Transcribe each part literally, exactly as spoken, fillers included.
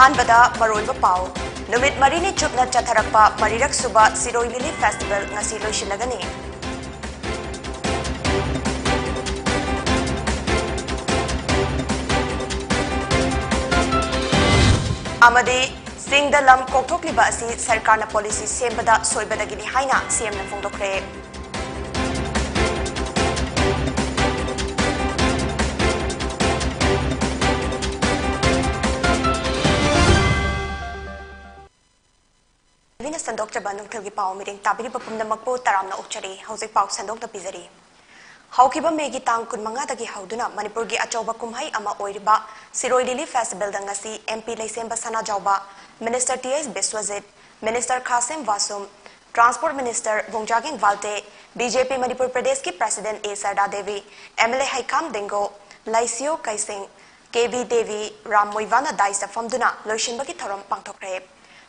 ꯑꯍꯥꯟꯕꯗ ꯃꯔꯨꯑꯣꯏꯕ ꯄꯥꯎ꯫ ꯅꯨꯃꯤꯠ ꯃꯔꯤꯅꯤ ꯆꯨꯞꯅ ꯆꯠꯊꯔꯛꯄ ꯃꯔꯤꯔꯛ ꯁꯨꯕ ꯁꯤꯔꯣꯏ ꯂꯤꯂꯤ ꯐꯦꯁꯇꯤꯚꯦꯜ ꯉꯁꯤ ꯂꯣꯏꯁꯤꯜꯂꯒꯅꯤ꯫ ꯑꯃꯗꯤ ꯆꯤꯡꯗ ꯂꯝ ꯀꯣꯛꯊꯣꯛꯂꯤꯕ ꯑꯁꯤ ꯁꯔꯀꯥꯔꯅ ꯄꯣꯂꯤꯁꯤ ꯁꯦꯝꯕꯗ ꯁꯣꯏꯕꯗꯒꯤꯅꯤ ꯍꯥꯏꯅ ꯁꯤ ꯑꯦꯝꯅ ꯐꯣꯡꯗꯣꯛꯈ꯭ꯔꯦ꯫ ꯇꯤꯚꯤꯅ ꯁꯟꯗꯣꯛꯆꯕ ꯅꯨꯡꯊꯤꯜꯒꯤ ꯄꯥꯎ ꯃꯤꯠꯌꯦꯡ ꯇꯥꯕꯤꯔꯤꯕ ꯄꯨꯝꯅꯃꯛꯄꯨ ꯇꯔꯥꯝꯅ ꯑꯣꯛꯆꯔꯤ꯫ ꯍꯧꯖꯤꯛ ꯄꯥꯎ ꯁꯟꯗꯣꯛꯅ ꯄꯤꯖꯔꯤ꯫ ꯍꯧꯈꯤꯕ ꯃꯦꯒꯤ ꯇꯥꯡ ꯀꯨꯟꯃꯉꯥꯗꯒꯤ ꯍꯧꯗꯨꯅ ꯃꯅꯤꯄꯨꯔꯒꯤ ꯑꯆꯧꯕ ꯀꯨꯝꯍꯩ ꯑꯃ ꯑꯣꯏꯔꯤꯕ ꯁꯤꯔꯣꯏ ꯂꯤꯂꯤ ꯐꯦꯁꯇꯤꯚꯦꯜꯗ ꯉꯁꯤ ꯑꯦꯝ ꯄꯤ ꯂꯩꯁꯦꯝꯕ ꯁꯅꯥꯖꯥꯎꯕ, minister T S Biswajit, minister Khashim Vashum, transport minister ꯕꯨꯡꯖꯥꯒꯦꯡ Valte, B J P Manipur ꯄ꯭ꯔꯗꯦꯁꯀꯤ president A Sharda Devi, M L A Heikham Dingo, Leishiyo Keishing, K B Devi, Ram ꯃꯣꯏꯕꯥꯅ ꯗꯥꯏꯁꯇ ꯐꯝꯗꯨꯅ ꯂꯣꯏꯁꯤꯟꯕꯒꯤ ꯊꯧꯔꯝ ꯄꯥꯡꯊꯣꯛꯈ꯭ꯔꯦ꯫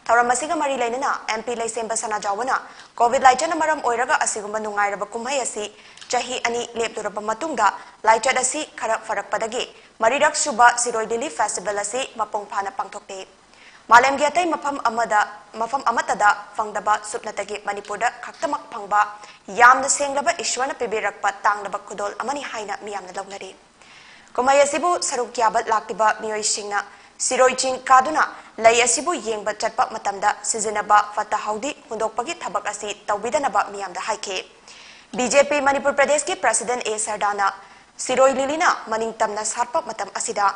ꯊꯧꯔꯝ ꯑꯁꯤꯒ ꯃꯔꯤ ꯂꯩꯅꯅ ꯑꯦꯝ ꯄꯤ ꯂꯩꯁꯦꯝꯕ ꯁꯅꯥꯖꯥꯎꯕꯅ ꯀꯣꯚꯤꯗ ꯂꯥꯏꯆꯠꯅ ꯃꯔꯝ ꯑꯣꯏꯔꯒ ꯑꯁꯤꯒꯨꯝꯕ ꯅꯨꯡꯉꯥꯏꯔꯕ ꯀꯨꯝꯍꯩ ꯑꯁꯤ ꯆꯍꯤ ꯑꯅꯤ ꯂꯦꯞꯂꯨꯔꯕ ꯃꯇꯨꯡꯗ ꯂꯥꯏꯆꯠ ꯑꯁꯤ ꯈꯔ ꯐꯔꯛꯄꯗꯒꯤ ꯃꯔꯤꯔꯛ ꯁꯨꯕ ꯁꯤꯔꯣꯏ ꯂꯤꯂꯤ ꯐꯦꯁꯇꯤꯚꯦꯜ ꯑꯁꯤ ꯃꯄꯨꯡ ꯐꯥꯅ ꯄꯥꯡꯊꯣꯛꯂꯦ꯫ ꯃꯥꯂꯦꯝꯒꯤ ꯑꯇꯩ ꯃꯐꯝ ꯑꯃꯗ, ꯃꯐꯝ ꯑꯃꯠꯇꯗ ꯐꯪꯗꯕ ꯁꯨꯞꯅꯇꯒꯤ ꯃꯅꯤꯄꯨꯔꯗ ꯈꯛꯇꯃꯛ ꯐꯪꯕ ꯌꯥꯝꯅ ꯁꯦꯡꯂꯕ ꯏꯁ꯭ꯋꯔꯅ ꯄꯤꯕꯤꯔꯛꯄ ꯇꯥꯡꯂꯕ ꯈꯨꯗꯣꯜ ꯑꯃꯅꯤ ꯍꯥꯏꯅ ꯃꯤꯌꯥꯝꯅ ꯂꯧꯅꯔꯤ꯫ ꯀꯨꯝꯍꯩ ꯑꯁꯤꯕꯨ ꯁꯔꯨꯛ ꯌꯥꯕ ꯂꯥꯛꯂꯤꯕ ꯃꯤꯑꯣꯏꯁꯤꯡꯅ ꯁꯤꯔꯣꯏ ꯆꯤꯡ ꯀꯥꯗꯨꯅ ꯂꯩ ꯑꯁꯤꯕꯨ ꯌꯦꯡꯕ ꯆꯠꯄ ꯃꯇꯝꯗ ꯁꯤꯖꯤꯟꯅꯕ ꯐꯠꯇ ꯍꯥꯎꯗꯤ ꯍꯨꯟꯗꯣꯛꯄꯒꯤ ꯊꯕꯛ ꯑꯁꯤ ꯇꯧꯕꯤꯗꯅꯕ ꯃꯤꯌꯥꯝꯗ ꯍꯥꯏꯈꯤ꯫ ꯕꯤ ꯖꯦ ꯄꯤ ꯃꯅꯤꯄꯨꯔ ꯄ꯭ꯔꯗꯦꯁꯀꯤ ꯄ꯭ꯔꯁꯤꯗꯦꯟꯠ ꯑꯦ ꯁꯔꯗꯥꯅ ꯁꯤꯔꯣꯏ ꯂꯤꯂꯤꯅ ꯃꯅꯤꯡ ꯇꯝꯅ ꯁꯥꯠꯄ ꯃꯇꯝ ꯑꯁꯤꯗ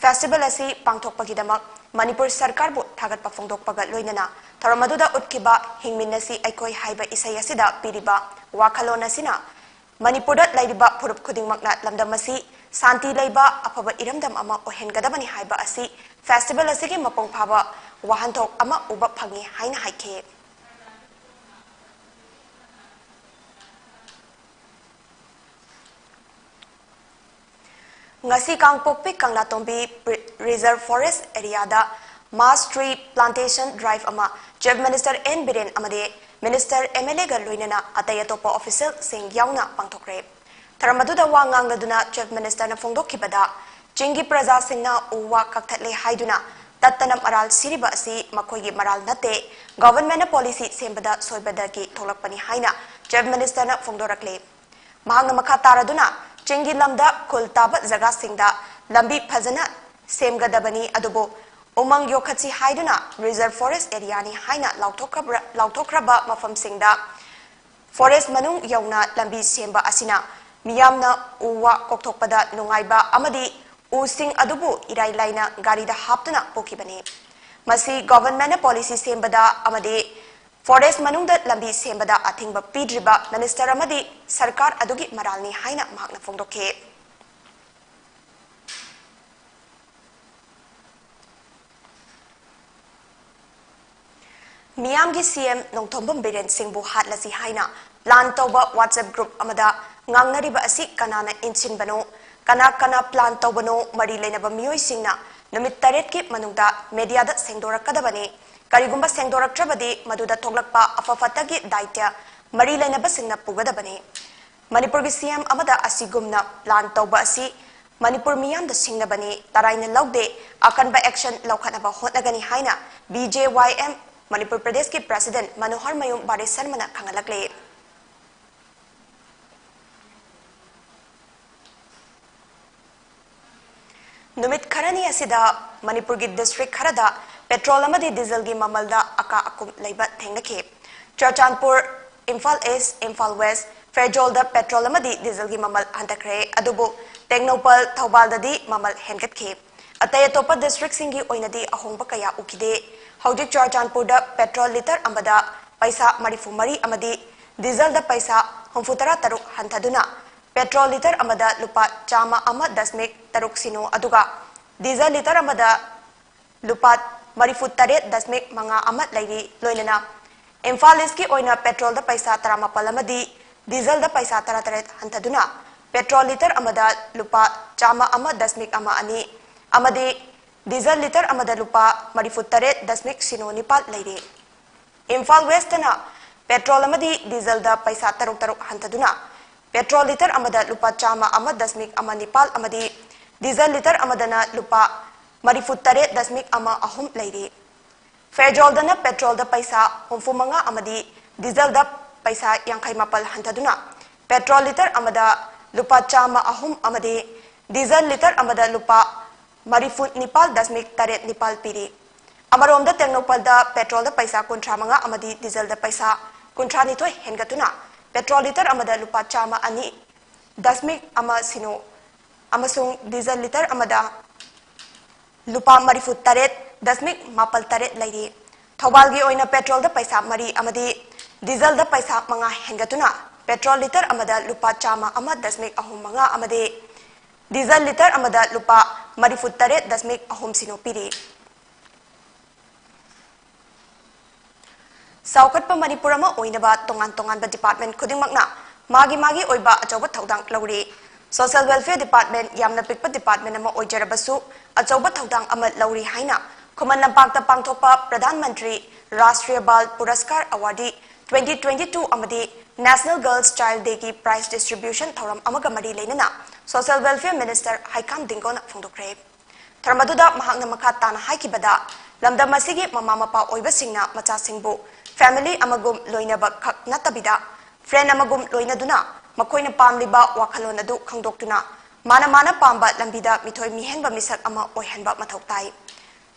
ꯐꯦꯁꯇꯤꯚꯦꯜ ꯑꯁꯤ ꯄꯥꯡꯊꯣꯛꯄꯒꯤꯗꯃꯛ ꯃꯅꯤꯄꯨꯔ ꯁꯔꯀꯥꯔꯕꯨ ꯊꯥꯒꯠꯄ ꯐꯣꯡꯗꯣꯛꯄꯒ ꯂꯣꯏꯅꯅ ꯊꯧꯔꯝ ꯑꯗꯨꯗ ꯎꯠꯈꯤꯕ "ꯍꯤꯡꯃꯤꯟꯅꯁꯤ ꯑꯩꯈꯣꯏ" ꯍꯥꯏꯕ ꯏꯁꯩ ꯑꯁꯤꯗ ꯄꯤꯔꯤꯕ ꯋꯥꯈꯜꯂꯣꯟ ꯑꯁꯤꯅ ꯃꯅꯤꯄꯨꯔꯗ ꯂꯩꯔꯤꯕ ꯐꯨꯔꯨꯞ ꯈꯨꯗꯤꯡꯃꯛꯅ ꯂꯝꯗꯝ ꯑꯁꯤ ꯁꯥꯟꯇꯤ ꯂꯩꯕ ꯑꯐꯕ ꯏꯔꯝꯗꯝ ꯑꯃ ꯑꯣꯏꯍꯟꯒꯗꯕꯅꯤ ꯍꯥꯏꯕ ꯑꯁꯤ ꯐꯦꯁꯇꯤꯚꯦꯜ ꯑꯁꯤꯒꯤ ꯃꯄꯨꯡ ꯐꯥꯕ ꯋꯥꯍꯟꯊꯣꯛ ꯑꯃ ꯎꯕ ꯐꯪꯏ ꯍꯥꯏꯅ ꯍꯥꯏꯈꯤ꯫ ꯉꯁꯤ ꯀꯥꯡꯄꯣꯛꯄꯤ ꯀꯪꯂꯥꯇꯣꯡꯕꯤ ꯄ꯭ꯔꯤ-, ꯔꯤꯖꯔꯚ ꯐꯣꯔꯦꯁ ꯑꯦꯔꯤꯌꯥꯗ ꯃꯥꯁ ꯇ꯭ꯔꯤ ꯄ꯭ꯂꯥꯟꯇꯦꯁꯟ ꯗ꯭ꯔꯥꯏꯚ ꯑꯃ ꯆꯤꯐ ꯃꯤꯅꯤꯁꯇꯔ ꯑꯦꯟ ꯕꯤꯔꯦꯟ ꯑꯃꯗꯤ ꯃꯤꯅꯤꯁꯇꯔ, ꯑꯦꯝ ꯑꯦꯜ ꯑꯦꯒ ꯂꯣꯏꯅꯅ ꯑꯇꯩ ꯑꯇꯣꯞꯄ ꯑꯣꯐꯤꯁꯤꯌꯦꯜꯁꯤꯡ ꯌꯥꯎꯅ ꯄꯥꯡꯊꯣꯛꯈ꯭ꯔꯦ꯫ ꯊꯧꯔꯝ ꯑꯗꯨꯗ ꯋꯥ ꯉꯥꯡꯂꯗꯨꯅ ꯆꯤꯐ ꯃꯤꯅꯤꯁꯇꯔꯅ ꯐꯣꯡꯗꯣꯛꯈꯤꯕꯗ, ꯆꯤꯡꯒꯤ ꯄ꯭ꯔꯖꯥꯁꯤꯡꯅ ꯎ ꯋꯥ ꯀꯛꯊꯠꯂꯦ ꯍꯥꯏꯗꯨꯅ ꯇꯠꯇꯅ ꯃꯔꯥꯜ ꯁꯤꯔꯤꯕ ꯑꯁꯤ ꯃꯈꯣꯏꯒꯤ ꯃꯔꯥꯜ ꯅꯠꯇꯦ, ꯒꯚꯔꯟꯃꯦꯟꯠꯅ ꯄꯣꯂꯤꯁꯤ ꯁꯦꯝꯕꯗ ꯁꯣꯏꯕꯗꯒꯤ ꯊꯣꯛꯂꯛꯄꯅꯤ ꯍꯥꯏꯅ ꯆꯤꯐ ꯃꯤꯅꯤꯁꯇꯔꯅ ꯐꯣꯡꯗꯣꯔꯛꯂꯦ꯫ ꯃꯍꯥꯛꯅ ꯃꯈꯥ ꯇꯥꯔꯗꯨꯅ, ꯆꯤꯡꯒꯤ ꯂꯝꯗ ꯈꯨꯜ ꯇꯥꯕ ꯖꯒꯥꯁꯤꯡꯗ ꯂꯝꯕꯤ ꯐꯖꯅ ꯁꯦꯝꯒꯗꯕꯅꯤ, ꯑꯗꯨꯕꯨ ꯎꯃꯪ ꯌꯣꯛꯈꯠꯁꯤ ꯍꯥꯏꯗꯨꯅ ꯔꯤꯖꯔꯚ ꯐꯣꯔꯦꯁ ꯑꯦꯔꯤꯌꯥꯅꯤ ꯍꯥꯏꯅ ꯂꯥꯎꯊꯣꯛꯈ꯭ꯔꯕ꯭ꯔ-, ꯂꯥꯎꯊꯣꯛꯈ꯭ꯔꯕ ꯃꯐꯝꯁꯤꯡꯗ ꯐꯣꯔꯦꯁ ꯃꯅꯨꯡ ꯌꯧꯅ ꯂꯝꯕꯤ ꯁꯦꯝꯕ ꯑꯁꯤꯅ ꯃꯤꯌꯥꯝꯅ ꯎ ꯋꯥ ꯀꯣꯛꯊꯣꯛꯄꯗ ꯅꯨꯡꯉꯥꯏꯕ ꯑꯃꯗꯤ ꯎꯁꯤꯡ ꯑꯗꯨꯕꯨ ꯏꯔꯥꯏ ꯂꯥꯏꯅ ꯒꯥꯔꯤꯗ ꯍꯥꯞꯇꯨꯅ ꯄꯨꯈꯤꯕꯅꯤ꯫ ꯃꯁꯤ ꯒꯚꯔꯟꯃꯦꯟꯠꯅ ꯄꯣꯂꯤꯁꯤ ꯁꯦꯝꯕꯗ ꯑꯃꯗꯤ ꯐꯣꯔꯦꯁ ꯃꯅꯨꯡꯗ ꯂꯝꯕꯤ ꯁꯦꯝꯕꯗ ꯑꯊꯤꯡꯕ ꯄꯤꯗ꯭ꯔꯤꯕ ꯃꯤꯅꯤꯁꯇꯔ ꯑꯃꯗꯤ ꯁꯔꯀꯥꯔ ꯑꯗꯨꯒꯤ ꯃꯔꯥꯜꯅꯤ ꯍꯥꯏꯅ ꯃꯍꯥꯛꯅ ꯐꯣꯡꯗꯣꯛꯈꯤ꯫ ꯃꯤꯌꯥꯝꯒꯤ ꯁꯤ ꯑꯦꯝ ꯅꯣꯡꯊꯣꯝꯕꯝ ꯕꯤꯔꯦꯟ ꯁꯤꯡꯕꯨ ꯍꯥꯠꯂꯁꯤ ꯍꯥꯏꯅ ꯄ꯭ꯂꯥꯟ ꯇꯧꯕ WhatsApp ꯒ꯭ꯔꯨꯞ ꯑꯃꯗ ꯉꯥꯡꯅꯔꯤꯕ ꯑꯁꯤ ꯀꯅꯥꯅ ꯏꯟꯁꯤꯟꯕꯅꯣ, ꯀꯅꯥ ꯀꯅꯥ ꯄ꯭ꯂꯥꯟ ꯇꯧꯕꯅꯣ, ꯃꯔꯤ ꯂꯩꯅꯕ ꯃꯤꯑꯣꯏꯁꯤꯡꯅ ꯅꯨꯃꯤꯠ ꯇꯔꯦꯠꯀꯤ ꯃꯅꯨꯡꯗ ꯃꯦꯗꯤꯌꯥꯗ ꯁꯦꯡꯗꯣꯔꯛꯀꯗꯕꯅꯤ꯫ ꯀꯔꯤꯒꯨꯝꯕ ꯁꯦꯡꯗꯣꯔꯛꯇ꯭ꯔꯕꯗꯤ ꯃꯗꯨꯗ ꯊꯣꯛꯂꯛꯄ ꯑꯐ ꯐꯠꯇꯒꯤ ꯗꯥꯏꯇ꯭ꯌ ꯃꯔꯤ ꯂꯩꯅꯕꯁꯤꯡꯅ ꯄꯨꯒꯗꯕꯅꯤ꯫ ꯃꯅꯤꯄꯨꯔꯒꯤ ꯁꯤ ꯑꯦꯝ ꯑꯃꯗ ꯑꯁꯤꯒꯨꯝꯅ ꯄ꯭ꯂꯥꯟ ꯇꯧꯕ ꯑꯁꯤ ꯃꯅꯤꯄꯨꯔ ꯃꯤꯌꯥꯝꯗ ꯁꯤꯡꯅꯕꯅꯤ, ꯇꯔꯥꯏꯅ ꯂꯧꯗꯦ, ꯑꯀꯟꯕ ꯑꯦꯛꯁꯟ ꯂꯧꯈꯠꯅꯕ ꯍꯣꯠꯅꯒꯅꯤ ꯍꯥꯏꯅ ꯕꯤ ꯖꯦ ꯋꯥꯏ ꯑꯦꯝ ꯃꯅꯤꯄꯨꯔ ꯄ꯭ꯔꯗꯦꯁꯀꯤ ꯄ꯭ꯔꯁꯤꯗꯦꯟꯠ ꯃꯅꯣꯍꯔ ꯃꯌꯨꯝ ꯕꯥꯔꯦ ꯁꯔꯃꯅ ꯈꯪꯍꯜꯂꯛꯂꯦ꯫ ꯅꯨꯃꯤꯠ ꯈꯔꯅꯤ ꯑꯁꯤꯗ ꯃꯅꯤꯄꯨꯔꯒꯤ ꯗꯤꯁꯇ꯭ꯔꯤꯛ ꯈꯔꯗ ꯄꯦꯇ꯭ꯔꯣꯜ ꯑꯃꯗꯤ ꯗꯤꯖꯜꯒꯤ ꯃꯃꯜꯗ ꯑꯀꯥ ꯑꯀꯨꯝ ꯂꯩꯕ ꯊꯦꯡꯅꯈꯤ꯫ ꯆꯨꯔꯆꯥꯟꯄꯨꯔ, ꯏꯝꯐꯥꯜ ꯏꯁ, ꯏꯝꯐꯥꯜ ꯋꯦꯁ, ꯐꯦꯔꯖꯣꯜꯗ ꯄꯦꯇ꯭ꯔꯣꯜ ꯑꯃꯗꯤ ꯗꯤꯖꯜꯒꯤ ꯃꯃꯜ ꯍꯟꯊꯈ꯭ꯔꯦ, ꯑꯗꯨꯕꯨ ꯇꯦꯡꯅꯧꯄꯜ, ꯊꯧꯕꯥꯜꯗꯗꯤ ꯃꯃꯜ ꯍꯦꯟꯒꯠꯈꯤ꯫ ꯑꯇꯩ ꯑꯇꯣꯞꯄ ꯗꯤꯁꯇ꯭ꯔꯤꯛꯁꯤꯡꯒꯤ ꯑꯣꯏꯅꯗꯤ ꯑꯍꯣꯡꯕ ꯀꯌꯥ ꯎꯈꯤꯗꯦ꯫ ꯍꯧꯖꯤꯛ ꯆꯨꯔꯆꯥꯟꯄꯨꯔꯗ ꯄꯦꯇ꯭ꯔꯣꯜ ꯂꯤꯇꯔ ꯑꯃꯗ ꯄꯩꯁꯥ ꯃꯔꯤꯐꯨ ꯃꯔꯤ ꯑꯃꯗꯤ ꯗꯤꯖꯜꯗ ꯄꯩꯁꯥ ꯍꯨꯝꯐꯨꯇꯔꯥ ꯇꯔꯨꯛ ꯍꯟꯊꯗꯨꯅ ꯄꯦꯇ꯭ꯔꯣꯜ ꯂꯤꯇꯔ ꯑꯃꯗ ꯂꯨꯄꯥ ꯆꯥꯝꯃ ꯑꯃ ꯗꯁꯃꯤꯛ ꯇꯔꯨꯛ ꯁꯤꯅꯣ, ꯑꯗꯨꯒ ꯗꯤꯖꯜ ꯂꯤꯇꯔ ꯑꯃꯗ ꯂꯨꯄꯥ ꯃꯔꯤꯐꯨ ꯇꯔꯦꯠ ꯗꯁꯃꯤꯛ ꯃꯉꯥ ꯑꯃ ꯂꯩꯔꯤ꯫ ꯂꯣꯏꯅꯅ ꯏꯝꯐꯥꯜ ꯏꯁꯀꯤ ꯑꯣꯏꯅ ꯄꯦꯇ꯭ꯔꯣꯜꯗ ꯄꯩꯁꯥ ꯇꯔꯥꯃꯥꯄꯜ ꯑꯃꯗꯤ ꯗꯤꯖꯜꯗ ꯄꯩꯁꯥ ꯇꯔꯥꯇꯔꯦꯠ ꯍꯟꯊꯗꯨꯅ ꯄꯦꯇ꯭ꯔꯣꯜ ꯂꯤꯇꯔ ꯑꯃꯗ ꯂꯨꯄꯥ ꯆꯥꯝꯃ ꯑꯃ ꯗꯁꯃꯤꯛ ꯑꯃ ꯑꯅꯤ ꯑꯃꯗꯤ ꯗꯤꯖꯜ ꯂꯤꯇꯔ ꯑꯃꯗ ꯂꯨꯄꯥ ꯃꯔꯤꯐꯨ ꯇꯔꯦꯠ ꯗꯁꯃꯤꯛ ꯁꯤꯅꯣ ꯅꯤꯄꯥꯜ ꯂꯩꯔꯤ꯫ ꯏꯝꯐꯥꯜ ꯋꯦꯁꯇꯅ ꯄꯦꯇ꯭ꯔꯣꯜ ꯑꯃꯗꯤ ꯗꯤꯖꯜꯗ ꯄꯩꯁꯥ ꯇꯔꯨꯛ ꯇꯔꯨꯛ ꯍꯟꯊꯗꯨꯅ ꯄꯦꯇ꯭ꯔꯣꯜ ꯂꯤꯇꯔ ꯑꯃꯗ ꯂꯨꯄꯥ ꯆꯥꯝꯃ ꯑꯃ ꯗꯁꯃꯤꯛ ꯑꯃ ꯅꯤꯄꯥꯜ ꯑꯃꯗꯤ ꯗꯤꯖꯜ ꯂꯤꯇꯔ ꯑꯃꯗꯅ ꯂꯨꯄꯥ ꯃꯔꯤꯐꯨ ꯇꯔꯦꯠ ꯗꯁꯃꯤꯛ ꯑꯃ ꯑꯍꯨꯝ ꯂꯩꯔꯤ꯫ ꯐꯦꯔꯖꯣꯜꯗꯅ ꯄꯦꯇ꯭ꯔꯣꯜꯗ ꯄꯩꯁꯥ ꯍꯨꯝꯐꯨ ꯃꯉꯥ ꯑꯃꯗꯤ ꯗꯤꯖꯜꯗ ꯄꯩꯁꯥ ꯌꯥꯡꯈꯩ ꯃꯥꯄꯜ ꯍꯟꯊꯗꯨꯅ ꯄꯦꯇ꯭ꯔꯣꯜ ꯂꯤꯇꯔ ꯑꯃꯗ ꯂꯨꯄꯥ ꯆꯥꯝꯃ ꯑꯍꯨꯝ ꯑꯃꯗꯤ ꯗꯤꯖꯜ ꯂꯤꯇꯔ ꯑꯃꯗ ꯂꯨꯄꯥ ꯃꯔꯤꯐꯨ ꯅꯤꯄꯥꯜ ꯗꯁꯃꯤꯛ ꯇꯔꯦꯠ ꯅꯤꯄꯥꯜ ꯄꯤꯔꯤ꯫ ꯑꯃꯔꯣꯝꯗ ꯇꯦꯡꯅꯧꯄꯜꯗ ꯄꯦꯇ꯭ꯔꯣꯜꯗ ꯄꯩꯁꯥ ꯀꯨꯟꯊ꯭ꯔꯥ ꯃꯉꯥ ꯑꯃꯗꯤ ꯗꯤꯖꯜꯗ ꯄꯩꯁꯥ ꯀꯨꯟꯊ꯭ꯔꯥ ꯅꯤꯊꯣꯏ ꯍꯦꯟꯒꯠꯇꯨꯅ ꯄꯦꯇ꯭ꯔꯣꯜ ꯂꯤꯇꯔ ꯑꯃꯗ ꯂꯨꯄꯥ ꯆꯥꯝꯃ ꯑꯅꯤ ꯗꯁꯃꯤꯛ ꯑꯃ ꯁꯤꯅꯣ ꯑꯃꯁꯨꯡ ꯗꯤꯖꯜ ꯂꯤꯇꯔ ꯑꯃꯗ ꯂꯨꯄꯥ ꯃꯔꯤꯐꯨ ꯇꯔꯦꯠ ꯗꯁꯃꯤꯛ ꯃꯥꯄꯜ ꯇꯔꯦꯠ ꯂꯩꯔꯤ꯫ ꯊꯧꯕꯥꯜꯒꯤ ꯑꯣꯏꯅ ꯄꯦꯇ꯭ꯔꯣꯜꯗ ꯄꯩꯁꯥ ꯃꯔꯤ ꯑꯃꯗꯤ ꯗꯤꯖꯜꯗ ꯄꯩꯁꯥ ꯃꯉꯥ ꯍꯦꯟꯒꯠꯇꯨꯅ ꯄꯦꯇ꯭ꯔꯣꯜ ꯂꯤꯇꯔ ꯑꯃꯗ ꯂꯨꯄꯥ ꯆꯥꯝꯃ ꯑꯃ ꯗꯁꯃꯤꯛ ꯑꯍꯨꯝ ꯃꯉꯥ ꯑꯃꯗꯤ ꯗꯤꯖꯜ ꯂꯤꯇꯔ ꯑꯃꯗ ꯂꯨꯄꯥ ꯃꯔꯤꯐꯨ ꯇꯔꯦꯠ ꯗꯁꯃꯤꯛ ꯑꯍꯨꯝ ꯁꯤꯅꯣ ꯄꯤꯔꯤ꯫ ꯆꯥꯎꯈꯠꯄ ꯃꯅꯤꯄꯨꯔ ꯑꯃ ꯑꯣꯏꯅꯕ ꯇꯣꯉꯥꯟ ꯇꯣꯉꯥꯟꯕ ꯗꯤꯄꯥꯔꯠꯃꯦꯟ ꯈꯨꯗꯤꯡꯃꯛꯅ ꯃꯥꯒꯤ ꯃꯥꯒꯤ ꯑꯣꯏꯕ ꯑꯆꯧꯕ ꯊꯧꯗꯥꯡ ꯂꯧꯔꯤ꯫ ꯁꯣꯁꯤꯌꯦꯜ ꯋꯦꯜꯐꯤꯌꯔ ꯗꯤꯄꯥꯔꯠꯃꯦꯟ ꯌꯥꯝꯅ ꯄꯤꯛꯄ ꯗꯤꯄꯥꯔꯠꯃꯦꯟ ꯑꯃ ꯑꯣꯏꯖꯔꯕꯁꯨ ꯑꯆꯧꯕ ꯊꯧꯗꯥꯡ ꯑꯃ ꯂꯧꯔꯤ ꯍꯥꯏꯅ ꯈꯨꯃꯟ ꯂꯝꯄꯥꯛꯇ ꯄꯥꯡꯊꯣꯛꯄ ꯄ꯭ꯔꯙꯥꯟ ꯃꯟꯇ꯭ꯔꯤ ꯔꯥꯁꯇ꯭ꯔꯤꯌ ꯕꯥꯜ ꯄꯨꯔꯁꯀꯥꯔ ꯑꯦꯋꯥꯔꯗꯤ ꯇ꯭ꯋꯦꯟꯇꯤ ꯇ꯭ꯋꯦꯟꯇꯤ ꯇꯨ ꯑꯃꯗꯤ ꯅꯦꯁꯅꯦꯜ ꯒꯔꯜꯁ ꯆꯥꯏꯜꯗ ꯗꯦꯒꯤ ꯄ꯭ꯔꯥꯏꯖ ꯗꯤꯁꯇ꯭ꯔꯤꯕ꯭ꯌꯨꯁꯟ ꯊꯧꯔꯝ ꯑꯃꯒ ꯃꯔꯤ ꯂꯩꯅꯅ ꯁꯣꯁꯤꯌꯦꯜ ꯋꯦꯜꯐꯤꯌꯔ ꯃꯤꯅꯤꯁꯇꯔ ꯍꯩꯀꯥꯝ ꯗꯤꯡꯒꯣꯅ ꯐꯣꯡꯗꯣꯛꯈ꯭ꯔꯦ꯫ ꯊꯧꯔꯝ ꯑꯗꯨꯗ ꯃꯍꯥꯛꯅ ꯃꯈꯥ ꯇꯥꯅ ꯍꯥꯏꯈꯤꯕꯗ, ꯂꯝꯗꯝ ꯑꯁꯤꯒꯤ ꯃꯃꯥ ꯃꯄꯥ ꯑꯣꯏꯕꯁꯤꯡꯅ ꯃꯆꯥꯁꯤꯡꯕꯨ ꯐꯦꯃꯤꯂꯤ ꯑꯃꯒꯨꯝ ꯂꯣꯏꯅꯕ ꯈꯛ ꯅꯠꯇꯕꯤꯗ, ꯐ꯭ꯔꯦꯟ ꯑꯃꯒꯨꯝ ꯂꯣꯏꯅꯗꯨꯅ ꯃꯈꯣꯏꯅ ꯄꯥꯝꯂꯤꯕ ꯋꯥꯈꯜꯂꯣꯟ ꯑꯗꯨ ꯈꯪꯗꯣꯛꯇꯨꯅ ꯃꯥꯅ ꯃꯥꯅ ꯄꯥꯝꯕ ꯂꯝꯕꯤꯗ ꯃꯤꯊꯣꯏ ꯃꯤꯍꯦꯟꯕ ꯃꯤꯁꯛ ꯑꯃ ꯑꯣꯏꯍꯟꯕ ꯃꯊꯧ ꯇꯥꯏ꯫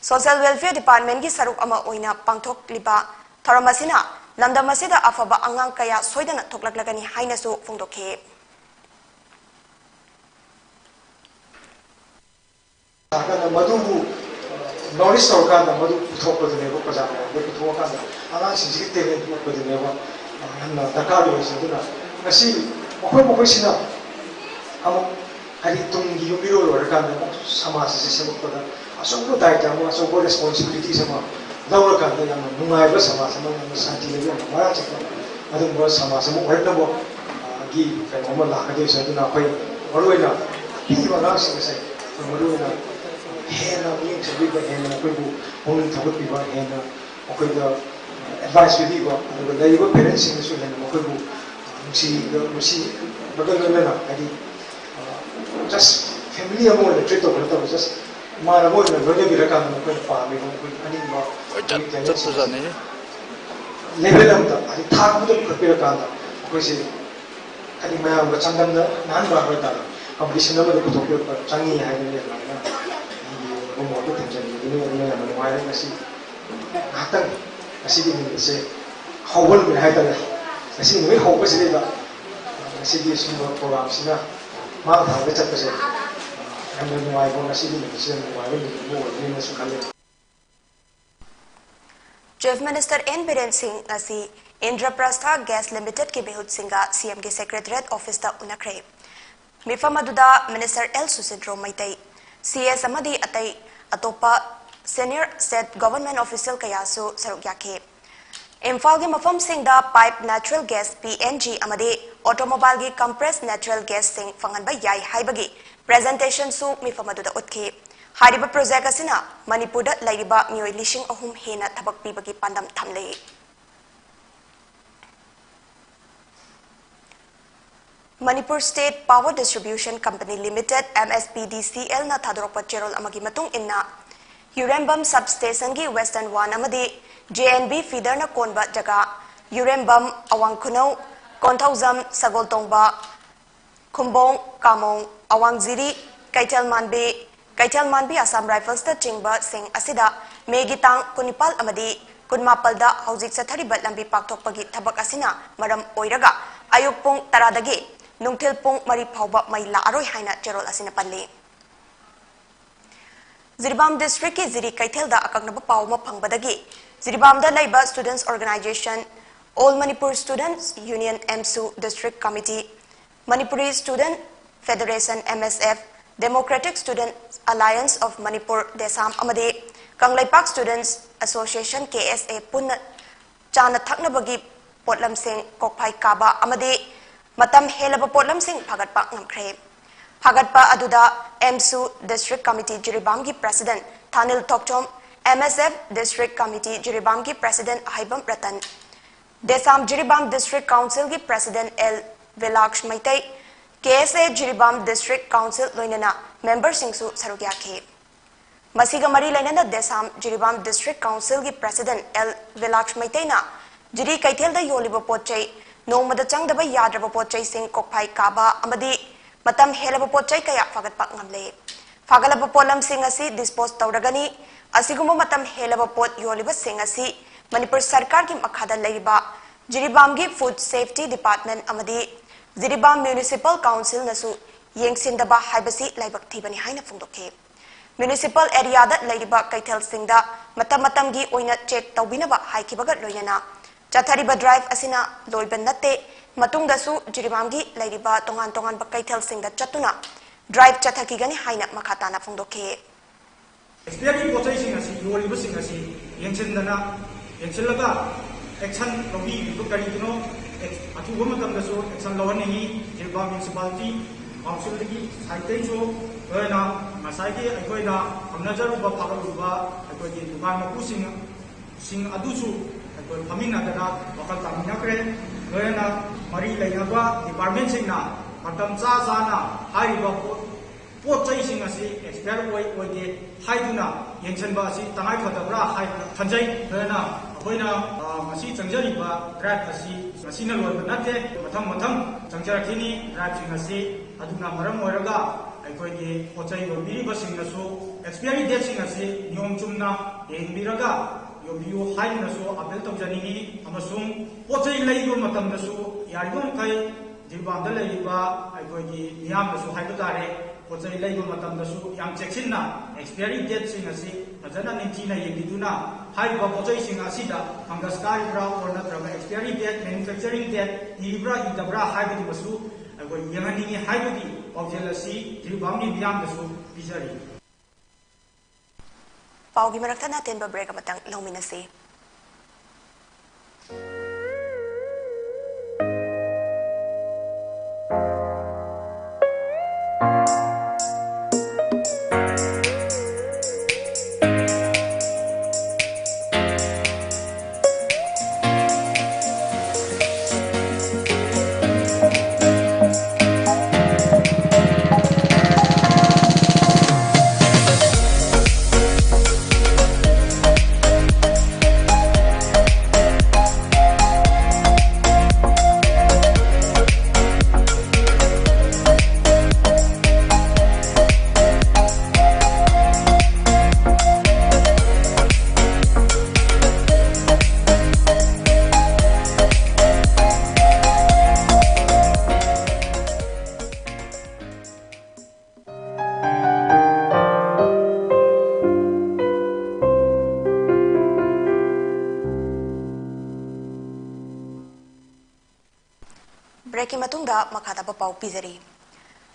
ꯁꯣꯁꯤꯌꯦꯜ ꯋꯦꯜꯐꯤꯌꯔ ꯗꯤꯄꯥꯔꯠꯃꯦꯟꯒꯤ ꯁꯔꯨꯛ ꯑꯃ ꯑꯣꯏꯅ ꯄꯥꯡꯊꯣꯛꯂꯤꯕ ꯊꯧꯔꯝ ꯑꯁꯤꯅ ꯂꯝꯗꯝ ꯑꯁꯤꯗ ꯑꯐꯕ ꯑꯉꯥꯡ ꯀꯌꯥ ꯁꯣꯏꯗꯅ ꯊꯣꯛꯂꯛꯂꯒꯅꯤ ꯍꯥꯏꯅꯁꯨ ꯐꯣꯡꯗꯣꯛꯈꯤ꯫ ꯂꯥꯛꯑꯀꯥꯟꯗ ꯃꯗꯨꯕꯨ ꯅꯣꯔꯤꯁ ꯇꯧꯔꯀꯥꯟꯗ ꯃꯗꯨ ꯄꯨꯊꯣꯛꯄꯗꯨꯅꯦꯕ, ꯄ꯭ꯔꯖꯥ ꯃꯌꯥꯝꯗ ꯄꯨꯊꯣꯛꯑꯀꯥꯟꯗ ꯑꯉꯥꯡꯁꯤꯡꯁꯤꯒꯤ ꯇꯦꯂꯦꯟ ꯎꯠꯄꯗꯨꯅꯦꯕ ꯌꯥꯝꯅ ꯗꯔꯀꯥꯔ ꯑꯣꯏꯔꯤꯁꯦ꯫ ꯑꯗꯨꯅ ꯉꯁꯤ ꯃꯈꯣꯏ ꯃꯈꯣꯏꯁꯤꯅ ꯑꯃꯨꯛ ꯍꯥꯏꯗꯤ ꯇꯨꯡꯒꯤ ꯌꯨꯝꯕꯤꯔꯣꯜ ꯑꯣꯏꯔꯀꯥꯟꯗ ꯑꯃꯨꯛ ꯁꯃꯥꯖ ꯑꯁꯤ ꯁꯦꯝꯒꯠꯄꯗ ꯑꯆꯧꯕ ꯗꯥꯏꯇ ꯑꯃ, ꯑꯆꯧꯕ ꯔꯦꯁꯄꯣꯟꯁꯤꯕꯤꯂꯤꯇꯤꯁ ꯑꯃ ꯂꯧꯔꯀꯥꯟꯗ ꯌꯥꯝꯅ ꯅꯨꯡꯉꯥꯏꯕ ꯁꯃꯥꯖ ꯑꯃ, ꯌꯥꯝꯅ ꯁꯥꯟꯇꯤ ꯂꯩꯕ, ꯌꯥꯝꯅ ꯃꯔꯥ ꯆꯠꯄ ꯑꯗꯨꯒꯨꯝꯕ ꯁꯃꯥꯖ ꯑꯃ ꯑꯣꯏꯔꯛꯅꯕ, ꯑ, ꯒꯤ ꯀꯩꯅꯣ ꯑꯃ ꯂꯥꯛꯀꯗꯣꯏꯁꯦ꯫ ꯑꯗꯨꯅ ꯑꯩꯈꯣꯏ ꯃꯔꯨꯑꯣꯏꯅ ꯄꯤꯛꯏꯕ ꯑꯉꯥꯡꯁꯤꯡ ꯑꯁꯦ ꯑꯩꯈꯣꯏ ꯃꯔꯨꯑꯣꯏꯅ ꯍꯦꯟꯅ ꯃꯤꯠꯌꯦꯡ ꯆꯪꯕꯤꯕ, ꯍꯦꯟꯅ ꯑꯩꯈꯣꯏꯕꯨ ꯄꯨꯛꯅꯤꯡ ꯊꯧꯒꯠꯄꯤꯕ, ꯍꯦꯟꯅ ꯑꯩꯈꯣꯏꯗ ꯑꯦꯗꯚꯥꯏꯁ ꯄꯤꯕꯤꯕ, ꯑꯗꯨꯒ ꯂꯩꯔꯤꯕ ꯄꯦꯔꯦꯟꯁꯁꯤꯡꯅꯁꯨ ꯍꯦꯟꯅ ꯃꯈꯣꯏꯕꯨ ꯅꯨꯡꯁꯤꯕ, ꯅꯨꯡꯁꯤꯕꯒ ꯂꯣꯏꯅꯅ, ꯍꯥꯏꯗꯤ, ꯖꯁ ꯐꯦꯃꯤꯂꯤ ꯑꯃ ꯑꯣꯏꯅ ꯇ꯭ꯔꯤꯠ ꯇꯧꯕ ꯅꯠꯇꯕ, ꯖꯁ ꯏꯃꯥꯟꯅꯕ ꯑꯣꯏꯅ ꯂꯣꯏꯅꯕꯤꯔꯀꯥꯟꯗ ꯃꯈꯣꯏꯅ ꯄꯥꯝꯃꯤꯕ ꯃꯈꯣꯏꯒꯤ ꯑꯅꯤꯡꯕ ꯂꯣꯏ ꯆꯠ-, ꯑꯩꯈꯣꯏꯒꯤ talent ꯆꯠꯄꯖꯥꯠꯅꯤ꯫ Level ꯑꯃꯗ, ꯍꯥꯏꯗꯤ ꯊꯥꯛ ꯑꯃꯗ ꯄꯨꯈꯠꯄꯤꯔꯀꯥꯟꯗ ꯑꯩꯈꯣꯏꯁꯦ ꯍꯥꯏꯗꯤ ꯃꯌꯥꯝꯒ ꯆꯥꯡꯗꯝꯅꯍꯟꯕ ꯍꯥꯏꯕ ꯇꯥꯔꯦ, competition ꯑꯃꯗ ꯄꯨꯊꯣꯛꯄꯤꯔꯛꯄ ꯆꯪꯉꯤ ꯍꯥꯏꯕꯅꯤ꯫ ꯑꯗꯨꯃꯥꯏꯅ ꯑꯩꯒꯤ homework ꯊꯝꯖꯅꯤꯡꯕꯗꯨꯅꯤ꯫ ꯑꯗꯨꯅ ꯌꯥꯝꯅ ꯅꯨꯡꯉꯥꯏꯔꯦ ꯉꯁꯤ ꯉꯥꯏꯍꯥꯛꯇꯪ ꯉꯁꯤꯒꯤ ꯅꯨꯃꯤꯠꯁꯦ ꯍꯧꯕ ꯅꯨꯃꯤꯠ ꯍꯥꯏꯇꯥꯔꯦ꯫ ꯉꯁꯤ ꯅꯨꯃꯤꯠ ꯍꯧꯕꯁꯤꯗꯩꯗ ꯉꯁꯤꯒꯤ ꯁꯨꯝꯕ programꯁꯤꯅ ꯃꯥꯡ ꯊꯥꯔꯒ ꯆꯠꯄꯁꯦ ꯌꯥꯝꯅ ꯅꯨꯡꯉꯥꯏꯕ, ꯉꯁꯤꯒꯤ ꯅꯨꯃꯤꯠꯁꯦ ꯌꯥꯝꯅ ꯅꯨꯡꯉꯥꯏꯕ ꯅꯨꯃꯤꯠ ꯑꯃ ꯑꯣꯏꯒꯅꯤꯅꯁꯨ ꯈꯜꯂꯤ꯫ Chief Minister N Biren Singh ꯉꯁꯤ Indraprastha Gas Limitedꯀꯤ ꯃꯤꯍꯨꯠꯁꯤꯡꯒ CMꯒꯤ Secretariat officeꯇ ꯎꯅꯈ꯭ꯔꯦ꯫ ꯃꯤꯐꯝ ꯑꯗꯨꯗ Minister L Susindro Meitei, CS ꯑꯃꯗꯤ ꯑꯇꯩ ꯑꯇꯣꯞꯄ senior state government official ꯀꯌꯥꯁꯨ ꯁꯔꯨꯛ ꯌꯥꯈꯤ꯫ ꯏꯝꯐꯥꯜꯒꯤ ꯃꯐꯝꯁꯤꯡꯗ pipe natural gas, PNG, ꯑꯃꯗꯤ automobileꯒꯤ compressed natural gasꯁꯤꯡ ꯐꯪꯍꯟꯕ ꯌꯥꯏ ꯍꯥꯏꯕꯒꯤ presentationꯁꯨ ꯃꯤꯐꯝ ꯑꯗꯨꯗ ꯎꯠꯈꯤ꯫ ꯍꯥꯏꯔꯤꯕ project ꯑꯁꯤꯅ ꯃꯅꯤꯄꯨꯔꯗ ꯂꯩꯔꯤꯕ ꯃꯤꯑꯣꯏ ꯂꯤꯁꯤꯡ ꯑꯍꯨꯝ ꯍꯦꯟꯅ ꯊꯕꯛ ꯄꯤꯕꯒꯤ ꯄꯥꯟꯗꯝ ꯊꯝꯂꯤ꯫ Manipur State Power Distribution Company Limited, MSPDCLꯅ ꯊꯥꯗꯣꯔꯛꯄ ꯆꯦꯔꯣꯜ ꯑꯃꯒꯤ ꯃꯇꯨꯡ ꯏꯟꯅ, ꯌꯨꯔꯦꯝꯕꯝ substationꯒꯤ western one ꯑꯃꯗꯤ JNB feederꯅ ꯀꯣꯟꯕ ꯖꯒꯥ, ꯌꯨꯔꯦꯝꯕꯝ, ꯑꯋꯥꯡ ꯈꯨꯅꯧ, ꯀꯣꯟꯊꯧꯖꯝ, ꯁꯒꯣꯜꯇꯣꯡꯕ, ꯈꯨꯝꯕꯣꯡ, ꯀꯥꯃꯣꯡ, ꯑꯋꯥꯡꯖꯤꯔꯤ, ꯀꯩꯊꯦꯜ ꯃꯥꯟꯕꯤ, ꯀꯩꯊꯦꯜ ꯃꯥꯟꯕꯤ Assam Riflesꯇ ꯆꯤꯡꯕꯁꯤꯡ ꯑꯁꯤꯗ ꯃꯦꯒꯤ ꯇꯥꯡ ꯀꯨꯟꯅꯤꯄꯥꯜ ꯑꯃꯗꯤ ꯀꯨꯟꯃꯥꯄꯜꯗ ꯍꯧꯖꯤꯛ ꯆꯠꯊꯔꯤꯕ ꯂꯝꯕꯤ ꯄꯥꯛꯊꯣꯛꯄꯒꯤ ꯊꯕꯛ ꯑꯁꯤꯅ ꯃꯔꯝ ꯑꯣꯏꯔꯒ ꯑꯌꯨꯛ ꯄꯨꯡ ꯇꯔꯥꯗꯒꯤ ꯅꯨꯡꯊꯤꯜ ꯄꯨꯡ ꯃꯔꯤ ꯐꯥꯎꯕ ꯃꯩ ꯂꯥꯛꯑꯔꯣꯏ ꯍꯥꯏꯅ ꯆꯦꯔꯣꯜ ꯑꯁꯤꯅ ꯄꯜꯂꯤ꯫ ꯖꯤꯔꯤꯕꯥꯝ districtꯀꯤ ꯖꯤꯔꯤ ꯀꯩꯊꯦꯜꯗ ꯑꯀꯛꯅꯕ ꯄꯥꯎ ꯑꯃ ꯐꯪꯕꯗꯒꯤ ꯖꯤꯔꯤꯕꯥꯝꯗ ꯂꯩꯕ students organization, All Manipur Students Union, AMSU, District Committee, Manipuri Student Federation, MSF, Democratic Student Alliance of Manipur, DESAM, ꯑꯃꯗꯤ ꯀꯪꯂꯩꯄꯥꯛ Students Association, KSA, ꯄꯨꯟꯅ ꯆꯥꯅ ꯊꯛꯅꯕꯒꯤ ꯄꯣꯠꯂꯝꯁꯤꯡ, ꯀꯣꯛꯐꯥꯏ ꯀꯥꯕ ꯑꯃꯗꯤ ꯃꯇꯝ ꯍꯦꯜꯂꯕ ꯄꯣꯠꯂꯝꯁꯤꯡ ꯐꯥꯒꯠꯄ ꯉꯝꯈ꯭ꯔꯦ꯫ ꯐꯥꯒꯠꯄ ꯑꯗꯨꯗ AMSU District Committee ꯖꯤꯔꯤꯕꯥꯝꯒꯤ President ꯊꯥꯅꯤꯜ ꯊꯣꯛꯆꯣꯝ, MSF District Committee ꯖꯤꯔꯤꯕꯥꯝꯒꯤ President ꯑꯍꯩꯕꯝ Ratan, DESAM Jiribam District Councilꯒꯤ President L ꯕꯤꯂꯥꯛꯁ Meitei, KSA Jiribam District Council ꯂꯣꯏꯅꯅ memberꯁꯤꯡꯁꯨ ꯁꯔꯨꯛ ꯌꯥꯈꯤ꯫ ꯃꯁꯤꯒ ꯃꯔꯤ ꯂꯩꯅꯅ ꯗꯦꯁꯥꯝ ꯖꯤꯔꯤꯕꯥꯝ ꯗꯤꯁꯇ꯭ꯔꯤꯛ ꯀꯥꯎꯟꯁꯤꯜꯒꯤ ꯄ꯭ꯔꯦꯁꯤꯗꯦꯟꯠ ꯑꯦꯜ ꯕꯤꯂꯥꯛꯁ ꯃꯩꯇꯩꯅ ꯖꯤꯔꯤ ꯀꯩꯊꯦꯜꯗ ꯌꯣꯜꯂꯤꯕ ꯄꯣꯠ ꯆꯩ, ꯅꯣꯡꯃꯗ ꯆꯪꯗꯕ ꯌꯥꯗ꯭ꯔꯕ ꯄꯣꯠ ꯆꯩꯁꯤꯡ ꯀꯣꯛꯐꯥꯏ ꯀꯥꯕ ꯑꯃꯗꯤ ꯃꯇꯝ ꯍꯦꯜꯂꯕ ꯄꯣꯠ ꯆꯩ ꯀꯌꯥ ꯐꯥꯒꯠꯄ ꯉꯝꯂꯦ꯫ ꯐꯥꯒꯠꯂꯕ ꯄꯣꯠꯂꯝꯁꯤꯡ ꯑꯁꯤ ꯗꯤꯁꯄꯣꯖ ꯇꯧꯔꯒꯅꯤ꯫ ꯑꯁꯤꯒꯨꯝꯕ ꯃꯇꯝ ꯍꯦꯜꯂꯕ ꯄꯣꯠ ꯌꯣꯜꯂꯤꯕꯁꯤꯡ ꯑꯁꯤ ꯃꯅꯤꯄꯨꯔ ꯁꯔꯀꯥꯔꯒꯤ ꯃꯈꯥꯗ ꯂꯩꯔꯤꯕ ꯖꯤꯔꯤꯕꯥꯝꯒꯤ ꯐꯨꯗ ꯁꯦꯐꯇꯤ ꯗꯤꯄꯥꯔꯠꯃꯦꯟꯠ ꯑꯃꯗꯤ ꯖꯤꯔꯤꯕꯥꯝ ꯃ꯭ꯌꯨꯅꯤꯁꯤꯄꯥꯜ ꯀꯥꯎꯟꯁꯤꯜꯅꯁꯨ ꯌꯦꯡꯁꯤꯟꯗꯕ ꯍꯥꯏꯕꯁꯤ ꯂꯥꯏꯕꯛ ꯊꯤꯕꯅꯤ ꯍꯥꯏꯅ ꯐꯣꯡꯗꯣꯛꯈꯤ꯫ ꯃ꯭ꯌꯨꯅꯤꯁꯤꯄꯥꯜ ꯑꯦꯔꯤꯌꯥꯗ ꯂꯩꯔꯤꯕ ꯀꯩꯊꯦꯜꯁꯤꯡꯗ ꯃꯇꯝ ꯃꯇꯝꯒꯤ ꯑꯣꯏꯅ ꯆꯦꯛ ꯇꯧꯕꯤꯅꯕ ꯍꯥꯏꯈꯤꯕꯒ ꯂꯣꯏꯅꯅ ꯆꯠꯊꯔꯤꯕ ꯗ꯭ꯔꯥꯏꯚ ꯑꯁꯤꯅ ꯂꯣꯏꯕ ꯅꯠꯇꯦ꯫ ꯃꯇꯨꯡꯗꯁꯨ ꯖꯤꯔꯤꯕꯥꯝꯒꯤ ꯂꯩꯔꯤꯕ ꯇꯣꯉꯥꯟ ꯇꯣꯉꯥꯟꯕ ꯀꯩꯊꯦꯜꯁꯤꯡꯗ ꯆꯠꯇꯨꯅ ꯗ꯭ꯔꯥꯏꯚ ꯆꯠꯊꯈꯤꯒꯅꯤ ꯍꯥꯏꯅ ꯃꯈꯥ ꯇꯥꯅ ꯐꯣꯡꯗꯣꯛꯈꯤ꯫ ꯑꯦꯛꯁꯄꯤꯌꯔꯒꯤ ꯄꯣꯠ ꯆꯩꯁꯤꯡ ꯑꯁꯤ ꯌꯣꯜꯂꯤꯕꯁꯤꯡ ꯑꯁꯤ ꯌꯦꯡꯁꯤꯟꯗꯅ, ꯌꯦꯡꯁꯤꯜꯂꯒ ꯑꯦꯛꯁꯟ ꯂꯧꯕꯤꯔꯤꯕ ꯀꯔꯤꯒꯤꯅꯣ? ꯑꯦꯛ-, ꯑꯊꯨꯕ ꯃꯇꯝꯗꯁꯨ ꯑꯦꯛꯁꯟ ꯂꯧꯍꯟꯅꯤꯡꯉꯤ꯫ ꯖꯤꯔꯤꯕꯥꯝ ꯃ꯭ꯌꯨꯅꯤꯁꯤꯄꯥꯂꯤꯇꯤ ꯀꯥꯎꯟꯁꯤꯜꯗꯒꯤ ꯁꯥꯏꯠꯇꯒꯤꯁꯨ ꯂꯣꯏꯅ ꯉꯁꯥꯏꯒꯤ ꯑꯩꯈꯣꯏꯅ ꯐꯪꯅꯖꯔꯨꯕ, ꯐꯥꯒꯠꯂꯨꯕ ꯑꯩꯈꯣꯏꯒꯤ ꯗꯨꯀꯥꯟ ꯃꯄꯨꯁꯤꯡ, ꯁꯤꯡ ꯑꯗꯨꯁꯨ ꯑꯩꯈꯣꯏ ꯐꯝꯃꯤꯟꯅꯗꯅ ꯋꯥꯈꯜ ꯇꯥꯃꯤꯟꯅꯈ꯭ꯔꯦ꯫ ꯂꯣꯏꯅꯅ ꯃꯔꯤ ꯂꯩꯅꯕ ꯗꯤꯄꯥꯔꯠꯃꯦꯟꯁꯤꯡꯅ ꯃꯇꯝ ꯆꯥ ꯆꯥꯅ ꯍꯥꯏꯔꯤꯕ ꯄꯣꯠ ꯄꯣꯠ ꯆꯩꯁꯤꯡ ꯑꯁꯤ ꯑꯦꯛꯁꯄꯥꯌꯔ ꯑꯣꯏ ꯑꯣꯏꯗꯦ ꯍꯥꯏꯗꯨꯅ ꯌꯦꯡꯁꯤꯟꯕ ꯑꯁꯤ ꯇꯉꯥꯏ ꯐꯗꯕ꯭ꯔꯥ ꯍꯥꯏꯅ ꯈꯟꯖꯩ꯫ ꯑꯗꯨꯅ ꯑꯩꯈꯣꯏꯅ, ꯑ, ꯉꯁꯤ ꯆꯪꯖꯔꯤꯕ ꯗ꯭ꯔꯥꯏꯚ ꯑꯁꯤ ꯉꯁꯤꯅ ꯂꯣꯏꯕ ꯅꯠꯇꯦ, ꯃꯊꯪ ꯃꯊꯪ ꯆꯪꯖꯔꯛꯈꯤꯅꯤ ꯗ꯭ꯔꯥꯏꯚꯁꯤꯡ ꯑꯁꯤ꯫ ꯑꯗꯨꯅ ꯃꯔꯝ ꯑꯣꯏꯔꯒ ꯑꯩꯈꯣꯏꯒꯤ ꯄꯣꯠ ꯆꯩ ꯌꯣꯟꯕꯤꯔꯤꯕꯁꯤꯡꯅꯁꯨ ꯑꯦꯛꯁꯄꯥꯌꯔꯤ ꯗꯦꯠꯁꯤꯡ ꯑꯁꯤ ꯅꯤꯌꯣꯝ ꯆꯨꯝꯅ ꯌꯦꯡꯕꯤꯔꯒ ꯌꯣꯟꯕꯤꯌꯨ ꯍꯥꯏꯗꯨꯅꯁꯨ ꯑꯄꯤꯜ ꯇꯧꯖꯅꯤꯡꯏ꯫ ꯑꯃꯁꯨꯡ ꯄꯣꯠ ꯆꯩ ꯂꯩꯕ ꯃꯇꯝꯗꯁꯨ ꯌꯥꯔꯤꯕ ꯃꯈꯩ ꯖꯤꯔꯤꯕꯥꯝꯗ ꯂꯩꯔꯤꯕ ꯑꯩꯈꯣꯏꯒꯤ ꯃꯤꯌꯥꯝꯗꯁꯨ ꯍꯥꯏꯕ ꯇꯥꯔꯦ, ꯄꯣꯠ ꯆꯩ ꯂꯩꯕ ꯃꯇꯝꯗꯁꯨ ꯌꯥꯝ ꯆꯦꯛꯁꯤꯟꯅ ꯑꯦꯛꯁꯄꯥꯌꯔꯤ ꯗꯦꯠꯁꯤꯡ ꯑꯁꯤ ꯐꯖꯅ ꯅꯤꯡꯊꯤꯅ ꯌꯦꯡꯕꯤꯗꯨꯅ ꯍꯥꯏꯔꯤꯕ ꯄꯣꯠ ꯆꯩꯁꯤꯡ ꯑꯁꯤꯗ ꯐꯪꯒꯁ ꯀꯥꯔꯤꯕ꯭ꯔꯥ ꯑꯣꯔ ꯅꯠꯇ꯭ꯔꯒ ꯑꯦꯛꯁꯄꯥꯌꯔꯤ ꯗꯦꯠ, ꯃꯦꯅꯨꯐꯦꯛꯆꯔꯤꯡ ꯗꯦꯠ ꯏꯔꯤꯕ꯭ꯔꯥ ꯏꯗꯕ꯭ꯔꯥ ꯍꯥꯏꯕꯗꯨꯃꯁꯨ ꯑꯩꯈꯣꯏ ꯌꯦꯡꯍꯟꯅꯤꯡꯏ ꯍꯥꯏꯕꯒꯤ ꯄꯥꯎꯖꯦꯜ ꯑꯁꯤ ꯖꯤꯔꯤꯕꯥꯝꯒꯤ ꯃꯤꯌꯥꯝꯗꯁꯨ ꯄꯤꯖꯔꯤ꯫ ꯄꯥꯎꯒꯤ ꯃꯔꯛꯇ ꯑꯇꯦꯟꯕ ꯕ꯭ꯔꯦꯛ ꯑꯃꯇꯪ ꯂꯧꯃꯤꯟꯅꯁꯤ꯫ ꯄꯥꯎ ꯄꯤꯖꯔꯤ꯫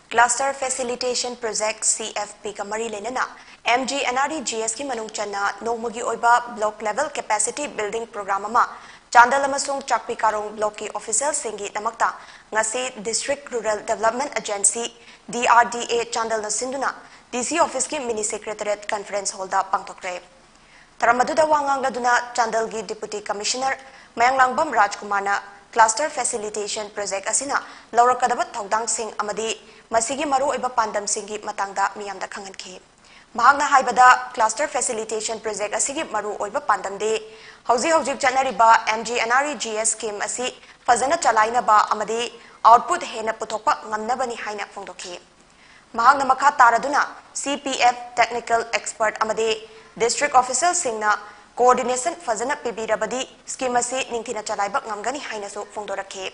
Cluster Facilitation Project, C F P ꯒ ꯃꯔꯤ ꯂꯩꯅꯅ M G N R E G S ꯀꯤ ꯃꯅꯨꯡ ꯆꯟꯅ ꯅꯣꯡꯃꯒꯤ ꯑꯣꯏꯕ Block Level Capacity Building Program ꯑꯃ ꯆꯥꯟꯗꯦꯜ ꯑꯃꯁꯨꯡ ꯆꯥꯛꯄꯤ ꯀꯥꯔꯣꯡ Block ꯀꯤ official ꯁꯤꯡꯒꯤꯗꯃꯛꯇ ꯉꯁꯤ District Rural Development Agency, D R D A, ꯆꯥꯟꯗꯦꯜꯅ ꯁꯤꯟꯗꯨꯅ D C office ꯀꯤ Mini Secretariat Conference Hall ꯗ ꯄꯥꯡꯊꯣꯛꯈ꯭ꯔꯦ꯫ ꯊꯧꯔꯝ ꯑꯗꯨꯗ ꯋꯥ ꯉꯥꯡꯂꯗꯨꯅ ꯆꯥꯟꯗꯦꯜꯒꯤ Deputy Commissioner ꯃꯌꯥꯡꯂꯥꯡꯕꯝ ꯔꯥꯖꯀꯨꯃꯥꯔꯅ Cluster Facilitation Project ꯑꯁꯤꯅ ꯂꯧꯔꯛꯀꯗꯕ ꯊꯧꯗꯥꯡꯁꯤꯡ ꯑꯃꯗꯤ ꯃꯁꯤꯒꯤ ꯃꯔꯨꯑꯣꯏꯕ ꯄꯥꯟꯗꯝꯁꯤꯡꯒꯤ ꯃꯇꯥꯡꯗ ꯃꯤꯌꯥꯝꯗ ꯈꯪꯍꯟꯈꯤ꯫ ꯃꯍꯥꯛꯅ ꯍꯥꯏꯕꯗ, Cluster Facilitation Project ꯑꯁꯤꯒꯤ ꯃꯔꯨꯑꯣꯏꯕ ꯄꯥꯟꯗꯝꯗꯤ ꯍꯧꯖꯤꯛ ꯍꯧꯖꯤꯛ ꯆꯠꯅꯔꯤꯕ M G N R E G S scheme ꯑꯁꯤ ꯐꯖꯅ ꯆꯂꯥꯏꯅꯕ ꯑꯃꯗꯤ output ꯍꯦꯟꯅ ꯄꯨꯊꯣꯛꯄ ꯉꯝꯅꯕꯅꯤ ꯍꯥꯏꯅ ꯐꯣꯡꯗꯣꯛꯈꯤ꯫ ꯃꯍꯥꯛꯅ ꯃꯈꯥ ꯇꯥꯔꯗꯨꯅ C P F technical expert ꯑꯃꯗꯤ district official ꯁꯤꯡꯅ coordination ꯐꯖꯅ ꯄꯤꯕꯤꯔꯕꯗꯤ scheme ꯑꯁꯤ ꯅꯤꯡꯊꯤꯅ ꯆꯂꯥꯏꯕ ꯉꯝꯒꯅꯤ ꯍꯥꯏꯅꯁꯨ ꯐꯣꯡꯗꯣꯔꯛꯈꯤ꯫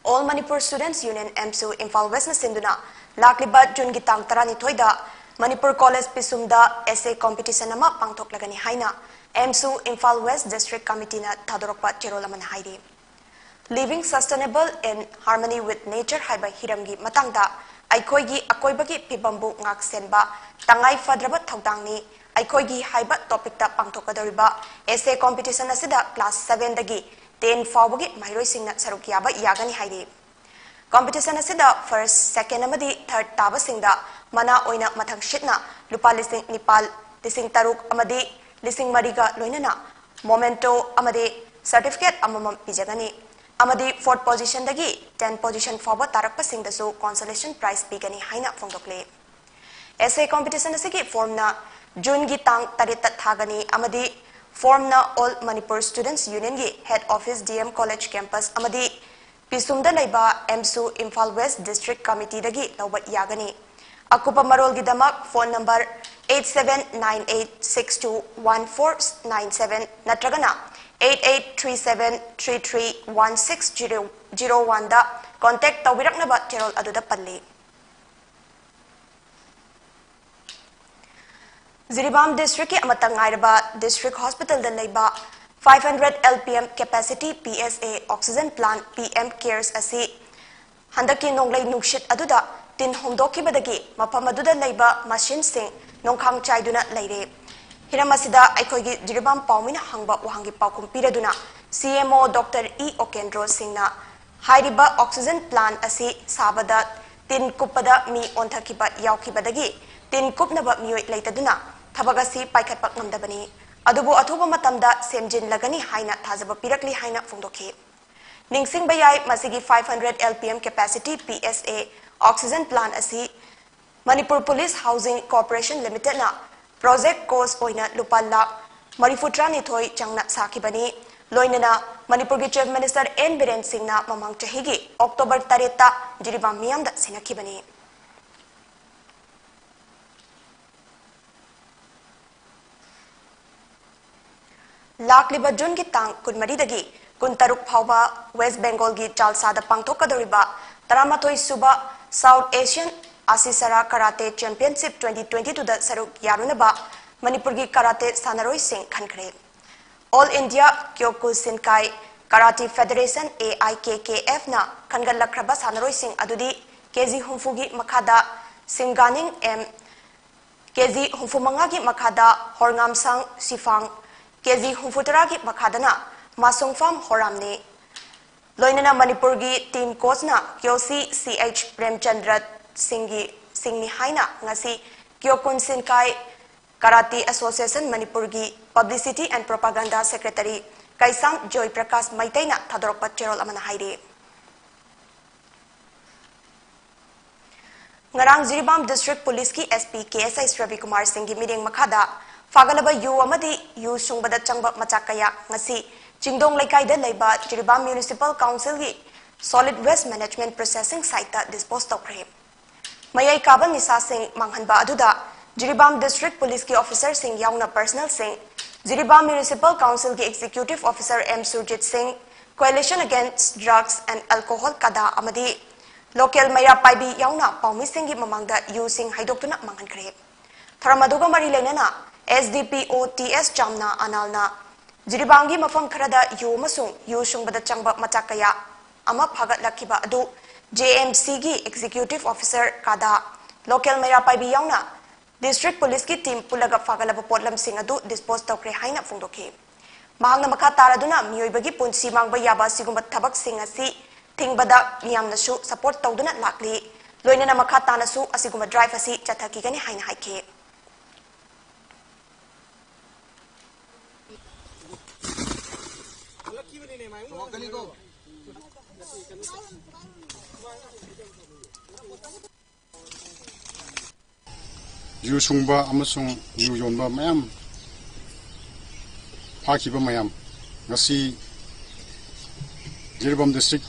All Manipur Students Union, AMSU, Imphal ꯋꯦꯁꯅ ꯁꯤꯟꯗꯨꯅ ꯂꯥꯛꯂꯤꯕ ꯖꯨꯟꯒꯤ ꯇꯥꯡ ꯇꯔꯥꯅꯤꯊꯣꯏꯗ ꯃꯅꯤꯄꯨꯔ ꯀꯣꯂꯦꯖ ꯄꯤꯁꯨꯝꯗ essay competition ꯑꯃ ꯄꯥꯡꯊꯣꯛꯂꯒꯅꯤ ꯍꯥꯏꯅ AMSU Imphal west district committee ꯅ ꯊꯥꯗꯣꯔꯛꯄ ꯆꯦꯔꯣꯜ ꯑꯃꯅ ꯍꯥꯏꯔꯤ꯫ Living Sustainable in Harmony with Nature ꯍꯥꯏꯕ ꯍꯤꯔꯝꯒꯤ ꯃꯇꯥꯡꯗ ꯑꯩꯈꯣꯏꯒꯤ ꯑꯀꯣꯏꯕꯒꯤ ꯐꯤꯕꯝꯕꯨ ꯉꯥꯛꯁꯦꯟꯕ ꯇꯉꯥꯏ ꯐꯗ꯭ꯔꯕ ꯊꯧꯗꯥꯡꯅꯤ, ꯑꯩꯈꯣꯏꯒꯤ ꯍꯥꯏꯕ topic ꯇ ꯄꯥꯡꯊꯣꯛꯀꯗꯧꯔꯤꯕ essay competition ꯑꯁꯤꯗ class seven ꯗꯒꯤ ten ꯐꯥꯎꯕꯒꯤ ꯃꯍꯩꯔꯣꯏꯁꯤꯡꯅ ꯁꯔꯨꯛ ꯌꯥꯕ ꯌꯥꯒꯅꯤ ꯍꯥꯏꯔꯤ꯫ Competition ꯑꯁꯤꯗ first, second ꯑꯃꯗꯤ third ꯇꯥꯕꯁꯤꯡꯗ ꯃꯅꯥ ꯑꯣꯏꯅ ꯃꯊꯪꯁꯤꯠꯅ ꯂꯨꯄꯥ ꯂꯤꯁꯤꯡ ꯅꯤꯄꯥꯜ, ꯂꯤꯁꯤꯡ ꯇꯔꯨꯛ ꯑꯃꯗꯤ ꯂꯤꯁꯤꯡ ꯃꯔꯤꯒ ꯂꯣꯏꯅꯅ memento ꯑꯃꯗꯤ certificate ꯑꯃꯃꯝ ꯄꯤꯖꯒꯅꯤ ꯑꯃꯗꯤ fourth position ꯗꯒꯤ ten position ꯐꯥꯎꯕ ꯇꯥꯔꯛꯄꯁꯤꯡꯗꯁꯨ consolation prize ꯄꯤꯒꯅꯤ ꯍꯥꯏꯅ ꯐꯣꯡꯗꯣꯛꯂꯤ꯫ Essay competition ꯑꯁꯤꯒꯤ form ꯅ ꯖꯨꯟꯒꯤ ꯇꯥꯡ ꯇꯔꯦꯠꯇ ꯊꯥꯒꯅꯤ ꯑꯃꯗꯤ form ꯅ All Manipur Students Union ꯒꯤ head office, D M College campus ꯑꯃꯗꯤ ꯄꯤꯁꯨꯝꯗ ꯂꯩꯕ AMSU Imphal west district committee ꯗꯒꯤ ꯂꯧꯕ ꯌꯥꯒꯅꯤ꯫ ꯑꯀꯨꯞꯄ ꯃꯔꯣꯜꯒꯤꯗꯃꯛ phone number eight seven nine eight six two one four nine seven ꯅꯠꯇ꯭ꯔꯒꯅ eight eight three seven three three one six zero one ꯗ contact ꯇꯧꯕꯤꯔꯛꯅꯕ ꯆꯦꯔꯣꯜ ꯑꯗꯨꯗ ꯄꯜꯂꯤ꯫ ꯖꯤꯔꯤꯕꯥꯝ ꯗꯤꯁꯇ꯭ꯔꯤꯛꯀꯤ ꯑꯃꯠꯇ ꯉꯥꯏꯔꯕ ꯗꯤꯁꯇ꯭ꯔꯤꯛ ꯍꯣꯁꯄꯤꯇꯥꯜꯗ ꯂꯩꯕ five hundred L P M capacity P S A oxygen plant P M Cares ꯑꯁꯤ ꯍꯟꯗꯛꯀꯤ ꯅꯣꯡꯂꯩ ꯅꯨꯡꯁꯤꯠ ꯑꯗꯨꯗ ꯇꯤꯟ ꯍꯣꯝꯗꯣꯛꯈꯤꯕꯗꯒꯤ ꯃꯐꯝ ꯑꯗꯨꯗ ꯂꯩꯕ ꯃꯁꯤꯟꯁꯤꯡ ꯅꯣꯡꯈꯥꯡ ꯆꯥꯏꯗꯨꯅ ꯂꯩꯔꯦ꯫ ꯍꯤꯔꯝ ꯑꯁꯤꯗ ꯑꯩꯈꯣꯏꯒꯤ ꯖꯤꯔꯤꯕꯥꯝ ꯄꯥꯎꯃꯤꯅ ꯍꯪꯕ ꯋꯥꯍꯪꯒꯤ ꯄꯥꯎꯈꯨꯝ ꯄꯤꯔꯗꯨꯅ C M O Doctor E Okendro ꯁꯤꯡꯅ ꯍꯥꯏꯔꯤꯕ oxygen plant ꯑꯁꯤ ꯁꯥꯕꯗ ꯇꯤꯟ ꯀꯨꯞꯄꯗ ꯃꯤ ꯑꯣꯟꯊꯈꯤꯕ ꯌꯥꯎꯈꯤꯕꯗꯒꯤ ꯇꯤꯟ ꯀꯨꯞꯅꯕ ꯃꯤꯑꯣꯏ ꯂꯩꯇꯗꯨꯅ ꯊꯕꯛ ꯑꯁꯤ ꯄꯥꯏꯈꯠꯄ ꯉꯝꯗꯕꯅꯤ꯫ ꯑꯗꯨꯕꯨ ꯑꯊꯨꯕ ꯃꯇꯝꯗ ꯁꯦꯝꯖꯤꯜꯂꯒꯅꯤ ꯍꯥꯏꯅ ꯊꯥꯖꯕ ꯄꯤꯔꯛꯂꯤ ꯍꯥꯏꯅ ꯐꯣꯡꯗꯣꯛꯈꯤ꯫ ꯅꯤꯡꯁꯤꯡꯕ ꯌꯥꯏ, ꯃꯁꯤꯒꯤ five hundred L P M capacity P S A oxygen plant ꯑꯁꯤ ꯃꯅꯤꯄꯨꯔ ꯄꯨꯂꯤꯁ ꯍꯥꯎꯁꯤꯡ ꯀꯣꯔꯄꯣꯔꯦꯁꯟ ꯂꯤꯃꯤꯇꯦꯗꯅ project cost ꯑꯣꯏꯅ ꯂꯨꯄꯥ ꯂꯥꯈ ꯃꯔꯤꯐꯨ ꯇꯔꯥꯅꯤꯊꯣꯏ ꯆꯪꯅ ꯁꯥꯈꯤꯕꯅꯤ꯫ ꯂꯣꯏꯅꯅ ꯃꯅꯤꯄꯨꯔꯒꯤ Chief Minister N ꯕꯤꯔꯦꯟ ꯁꯤꯡꯅ ꯃꯃꯥꯡ ꯆꯍꯤꯒꯤ October ꯇꯔꯦꯠꯇ ꯖꯤꯔꯤꯕꯥꯝ ꯃꯤꯌꯥꯝꯗ ꯁꯤꯟꯅꯈꯤꯕꯅꯤ꯫ ꯂꯥꯛꯂꯤꯕ ꯖꯨꯟꯒꯤ ꯇꯥꯡ ꯀꯨꯟꯃꯔꯤꯗꯒꯤ ꯀꯨꯟꯇꯔꯨꯛ ꯐꯥꯎꯕ ꯋꯦꯁ ꯕꯦꯡꯒꯣꯜꯒꯤ ꯖꯥꯜꯁꯥꯗ ꯄꯥꯡꯊꯣꯛꯀꯗꯧꯔꯤꯕ ꯇꯔꯥꯃꯥꯊꯣꯏ ꯁꯨꯕ South Asian Ashisara Karate Championship twenty twenty-twoꯗ ꯁꯔꯨꯛ ꯌꯥꯔꯨꯅꯕ ꯃꯅꯤꯄꯨꯔꯒꯤ ꯀꯔꯥꯇꯦ ꯁꯥꯟꯅꯔꯣꯏꯁꯤꯡ ꯈꯟꯈ꯭ꯔꯦ꯫ All India Kyokushinkai Karate Federation, A I K K F ꯅ ꯈꯟꯒꯠꯂꯛꯈ꯭ꯔꯕ ꯁꯥꯟꯅꯔꯣꯏꯁꯤꯡ ꯑꯗꯨꯗꯤ ꯀꯦ ꯖꯤ ꯍꯨꯝꯐꯨꯒꯤ ꯃꯈꯥꯗ ꯁꯤꯡꯒꯥꯅꯤꯡ ꯑꯦꯝ, ꯀꯦ ꯖꯤ ꯍꯨꯝꯐꯨ ꯃꯉꯥꯒꯤ ꯃꯈꯥꯗ ꯍꯣꯔꯉꯥꯝꯁꯥꯡ ꯁꯤꯐꯥꯡ, ꯀꯦ ꯖꯤ ꯍꯨꯝꯐꯨ ꯇꯔꯥꯒꯤ ꯃꯈꯥꯗꯅ ꯃꯥꯁꯣꯡꯐꯥꯝ ꯍꯣꯔꯥꯝꯅꯤ꯫ ꯂꯣꯏꯅꯅ ꯃꯅꯤꯄꯨꯔꯒꯤ team coachꯅ ꯀ꯭ꯌꯣꯁꯤ ꯁꯤ ꯑꯩꯆ ꯄ꯭ꯔꯦꯝꯆꯟꯗ꯭ꯔ ꯁꯤꯡꯒꯤ, ꯁꯤꯡꯅꯤ ꯍꯥꯏꯅ ꯉꯁꯤ Kyokushinkai Karate Association ꯃꯅꯤꯄꯨꯔꯒꯤ Publicity and Propaganda Secretary ꯀꯩꯁꯥꯝ ꯖꯣꯏ ꯄ꯭ꯔꯀꯥꯁ ꯃꯩꯇꯩꯅ ꯊꯥꯗꯣꯔꯛꯄ ꯆꯦꯔꯣꯜ ꯑꯃꯅ ꯍꯥꯏꯔꯤ꯫ ꯉꯔꯥꯡ Jiribam District Policeꯀꯤ S P K S H ꯔꯕꯤꯀꯨꯃꯥꯔ ꯁꯤꯡꯒꯤ ꯃꯤꯠꯌꯦꯡ ꯃꯈꯥꯗ ꯐꯥꯒꯠꯂꯕ ꯌꯨ ꯑꯃꯗꯤ ꯌꯨ ꯁꯨꯡꯕꯗ ꯆꯪꯕ ꯃꯆꯥꯛ ꯀꯌꯥ ꯉꯁꯤ ꯆꯤꯡꯗꯣꯡ ꯂꯩꯀꯥꯏꯗ ꯂꯩꯕ Jiribam Municipal Councilꯒꯤ Solid Waste Management Processing Siteꯇ dispose ꯇꯧꯈ꯭ꯔꯦ꯫ ꯃꯌꯥꯏ ꯀꯥꯕ ꯅꯤꯁꯥꯁꯤꯡ ꯃꯥꯡꯍꯟꯕ ꯑꯗꯨꯗ ꯖꯤꯔꯤꯕꯥꯝ District Policeꯀꯤ officerꯁꯤꯡ ꯌꯥꯎꯅ personnelꯁꯤꯡ, Jiribam Municipal Councilꯒꯤ Executive Officer M Surjit ꯁꯤꯡ, Coalition Against Drugs and Alcohol, ꯀꯗꯥ, ꯑꯃꯗꯤ local ꯃꯩꯔꯥ ꯄꯥꯏꯕꯤ ꯌꯥꯎꯅ ꯄꯥꯎꯃꯤꯁꯤꯡꯒꯤ ꯃꯃꯥꯡꯗ ꯌꯨꯁꯤꯡ ꯍꯩꯗꯣꯛꯇꯨꯅ ꯃꯥꯡꯍꯟꯈ꯭ꯔꯦ꯫ ꯊꯧꯔꯝ ꯑꯗꯨꯒ ꯃꯔꯤ ꯂꯩꯅꯅ SDPO TS ꯆꯥꯝꯅꯥ ꯑꯅꯥꯜꯅ ꯖꯤꯔꯤꯕꯥꯝꯒꯤ ꯃꯐꯝ ꯈꯔꯗ ꯌꯨ ꯑꯃꯁꯨꯡ ꯌꯨ ꯁꯨꯡꯕꯗ ꯆꯪꯕ ꯃꯆꯥꯛ ꯀꯌꯥ ꯑꯃ ꯐꯥꯒꯠꯂꯛꯈꯤꯕ ꯑꯗꯨ JMCꯒꯤ Executive Officer ꯀꯥꯗꯥ, local ꯃꯩꯔꯥ ꯄꯥꯏꯕꯤ ꯌꯥꯎꯅ District Policeꯀꯤ team ꯄꯨꯜꯂꯒ ꯐꯥꯒꯠꯂꯕ ꯄꯣꯠꯂꯝꯁꯤꯡ ꯑꯗꯨ dispose ꯇꯧꯈ꯭ꯔꯦ ꯍꯥꯏꯅ ꯐꯣꯡꯗꯣꯛꯈꯤ꯫ ꯃꯍꯥꯛꯅ ꯃꯈꯥ ꯇꯥꯔꯗꯨꯅ ꯃꯤꯑꯣꯏꯕꯒꯤ ꯄꯨꯟꯁꯤ ꯃꯥꯡꯕ ꯌꯥꯕ ꯑꯁꯤꯒꯨꯝꯕ ꯊꯕꯛꯁꯤꯡ ꯑꯁꯤ ꯊꯤꯡꯕꯗ ꯃꯤꯌꯥꯝꯅꯁꯨ support ꯇꯧꯗꯨꯅ ꯂꯥꯛꯂꯤ꯫ ꯂꯣꯏꯅꯅ ꯃꯈꯥ ꯇꯥꯅꯁꯨ ꯑꯁꯤꯒꯨꯝꯕ drive ꯑꯁꯤ ꯆꯠꯊꯈꯤꯒꯅꯤ ꯍꯥꯏꯅ ꯍꯥꯏꯈꯤ꯫ ꯌꯨ ꯁꯨꯡꯕ ꯑꯃꯁꯨꯡ ꯌꯨ ꯌꯣꯟꯕ ꯃꯌꯥꯝ ꯐꯥꯈꯤꯕ ꯃꯌꯥꯝ ꯉꯁꯤ Jiribam District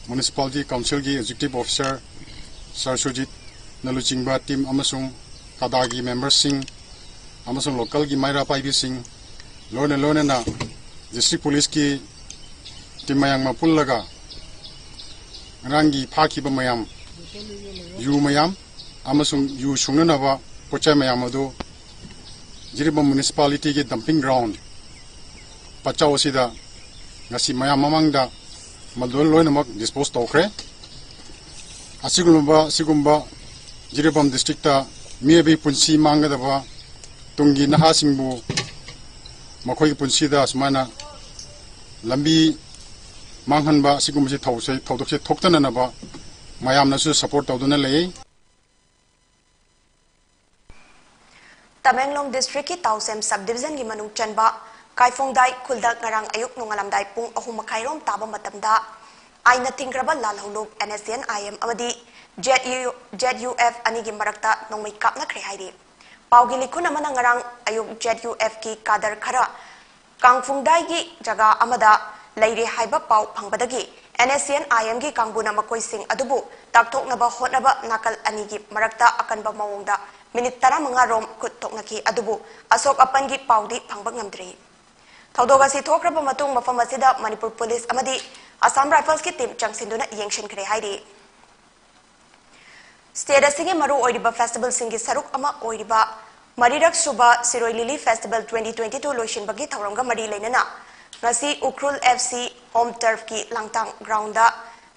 Municipality Councilꯒꯤ Executive Officer Sir ꯁꯨꯖꯤꯠꯅ ꯂꯨꯆꯤꯡꯕ team ꯑꯃꯁꯨꯡ ꯀꯥꯗꯥꯒꯤ memberꯁꯤꯡ ꯑꯃꯁꯨꯡ localꯒꯤ ꯃꯩꯔꯥ ꯄꯥꯏꯕꯤꯁꯤꯡ, ꯂꯣꯏꯅ ꯂꯣꯏꯅꯅ District Policeꯀꯤ team ꯃꯌꯥꯝ ꯑꯃ ꯄꯨꯜꯂꯒ ꯉꯔꯥꯡꯒꯤ ꯐꯥꯈꯤꯕ ꯃꯌꯥꯝ, ꯌꯨ ꯃꯌꯥꯝ ꯑꯃꯁꯨꯡ ꯌꯨ ꯁꯨꯡꯅꯅꯕ ꯄꯣꯠꯆꯩ ꯃꯌꯥꯝ ꯑꯗꯨ ꯖꯤꯔꯤꯕꯥꯝ Municipalityꯒꯤ dumping ground ꯄꯠꯆꯥꯎ ꯑꯁꯤꯗ ꯉꯁꯤ ꯃꯌꯥꯝ ꯃꯃꯥꯡꯗ ꯃꯗꯨ ꯂꯣꯏꯅꯃꯛ dispose ꯇꯧꯈ꯭ꯔꯦ꯫ ꯑꯁꯤꯒꯨꯝꯕ, ꯑꯁꯤꯒꯨꯝꯕ ꯖꯤꯔꯤꯕꯥꯝ districtꯇ ꯃꯤꯑꯣꯏꯕꯒꯤ ꯄꯨꯟꯁꯤ ꯃꯥꯡꯒꯗꯕ, ꯇꯨꯡꯒꯤ ꯅꯍꯥꯁꯤꯡꯕꯨ ꯃꯈꯣꯏꯒꯤ ꯄꯨꯟꯁꯤꯗ ꯑꯁꯨꯃꯥꯏꯅ ꯂꯝꯕꯤ ꯃꯥꯡꯍꯟꯕ ꯑꯁꯤꯒꯨꯝꯕꯁꯤ ꯊꯧꯁꯦ-, ꯊꯧꯗꯣꯛꯁꯦ ꯊꯣꯛꯇꯅꯅꯕ ꯃꯌꯥꯝꯅꯁꯨ support ꯇꯧꯗꯨꯅ ꯂꯩ꯫ ꯇꯃꯦꯡꯂꯣꯡ districtꯀꯤ ꯇꯥꯎꯁꯦꯝ subdivisionꯒꯤ ꯃꯅꯨꯡ ꯆꯟꯕ ꯀꯥꯏꯐꯣꯡꯗꯥꯏ ꯈꯨꯜꯗ ꯉꯔꯥꯡ ꯑꯌꯨꯛ ꯅꯣꯡꯉꯥꯜꯂꯝꯗꯥꯏ ꯄꯨꯡ ꯑꯍꯨꯝ ꯃꯈꯥꯏꯔꯣꯝ ꯇꯥꯕ ꯃꯇꯝꯗ ꯑꯥꯏꯟꯅ ꯊꯤꯡꯈ꯭ꯔꯕ ꯂꯥꯜꯍꯧꯂꯨꯞ NSCN-IM ꯑꯃꯗꯤ ZU, ZUF ꯑꯅꯤꯒꯤ ꯃꯔꯛꯇ ꯅꯣꯡꯃꯩ ꯀꯥꯞꯅꯈ꯭ꯔꯦ ꯍꯥꯏꯔꯤ꯫ ꯄꯥꯎꯒꯤ ꯂꯤꯈꯨꯟ ꯑꯃꯅ ꯉꯔꯥꯡ ꯑꯌꯨꯛ ZUFꯀꯤ cadre ꯈꯔ ꯀꯥꯡꯐꯨꯡꯗꯥꯏꯒꯤ ꯖꯒꯥ ꯑꯃꯗ ꯂꯩꯔꯦ ꯍꯥꯏꯕ ꯄꯥꯎ ꯐꯪꯕꯗꯒꯤ NSCN-IMꯒꯤ ꯀꯥꯡꯕꯨꯅ ꯃꯈꯣꯏꯁꯤꯡ ꯑꯗꯨꯕꯨ ꯇꯥꯛꯊꯣꯛꯅꯕ ꯍꯣꯠꯅꯕ ꯅꯥꯀꯜ ꯑꯅꯤꯒꯤ ꯃꯔꯛꯇ ꯑꯀꯟꯕ ꯃꯑꯣꯡꯗ minute ꯇꯔꯥꯃꯉꯥ ꯔꯣꯝ ꯈꯨꯠ ꯊꯣꯛꯅꯈꯤ, ꯑꯗꯨꯕꯨ ꯑꯁꯣꯛ ꯑꯄꯟꯒꯤ ꯄꯥꯎꯗꯤ ꯐꯪꯕ ꯉꯝꯗ꯭ꯔꯤ꯫ ꯊꯧꯗꯣꯛ ꯑꯁꯤ ꯊꯣꯛꯈ꯭ꯔꯕ ꯃꯇꯨꯡ ꯃꯐꯝ ꯑꯁꯤꯗ ꯃꯅꯤꯄꯨꯔ ꯄꯨꯂꯤꯁ ꯑꯃꯗꯤ Assam Riflesꯀꯤ team ꯆꯪꯁꯤꯟꯗꯨꯅ ꯌꯦꯡꯁꯤꯟꯈ꯭ꯔꯦ ꯍꯥꯏꯔꯤ꯫ State ꯑꯁꯤꯒꯤ ꯃꯔꯨ ꯑꯣꯏꯔꯤꯕ festivalꯁꯤꯡꯒꯤ ꯁꯔꯨꯛ ꯑꯃ ꯑꯣꯏꯔꯤꯕ ꯃꯔꯤꯔꯛ ꯁꯨꯕ ꯁꯤꯔꯣꯏ Lily Festival twenty twenty-two ꯂꯣꯏꯁꯤꯟꯕꯒꯤ ꯊꯧꯔꯝꯒ ꯃꯔꯤ ꯂꯩꯅꯅ ꯉꯁꯤ Ukhrul F C home turfꯀꯤ ꯂꯥꯡꯇꯥꯡ groundꯗ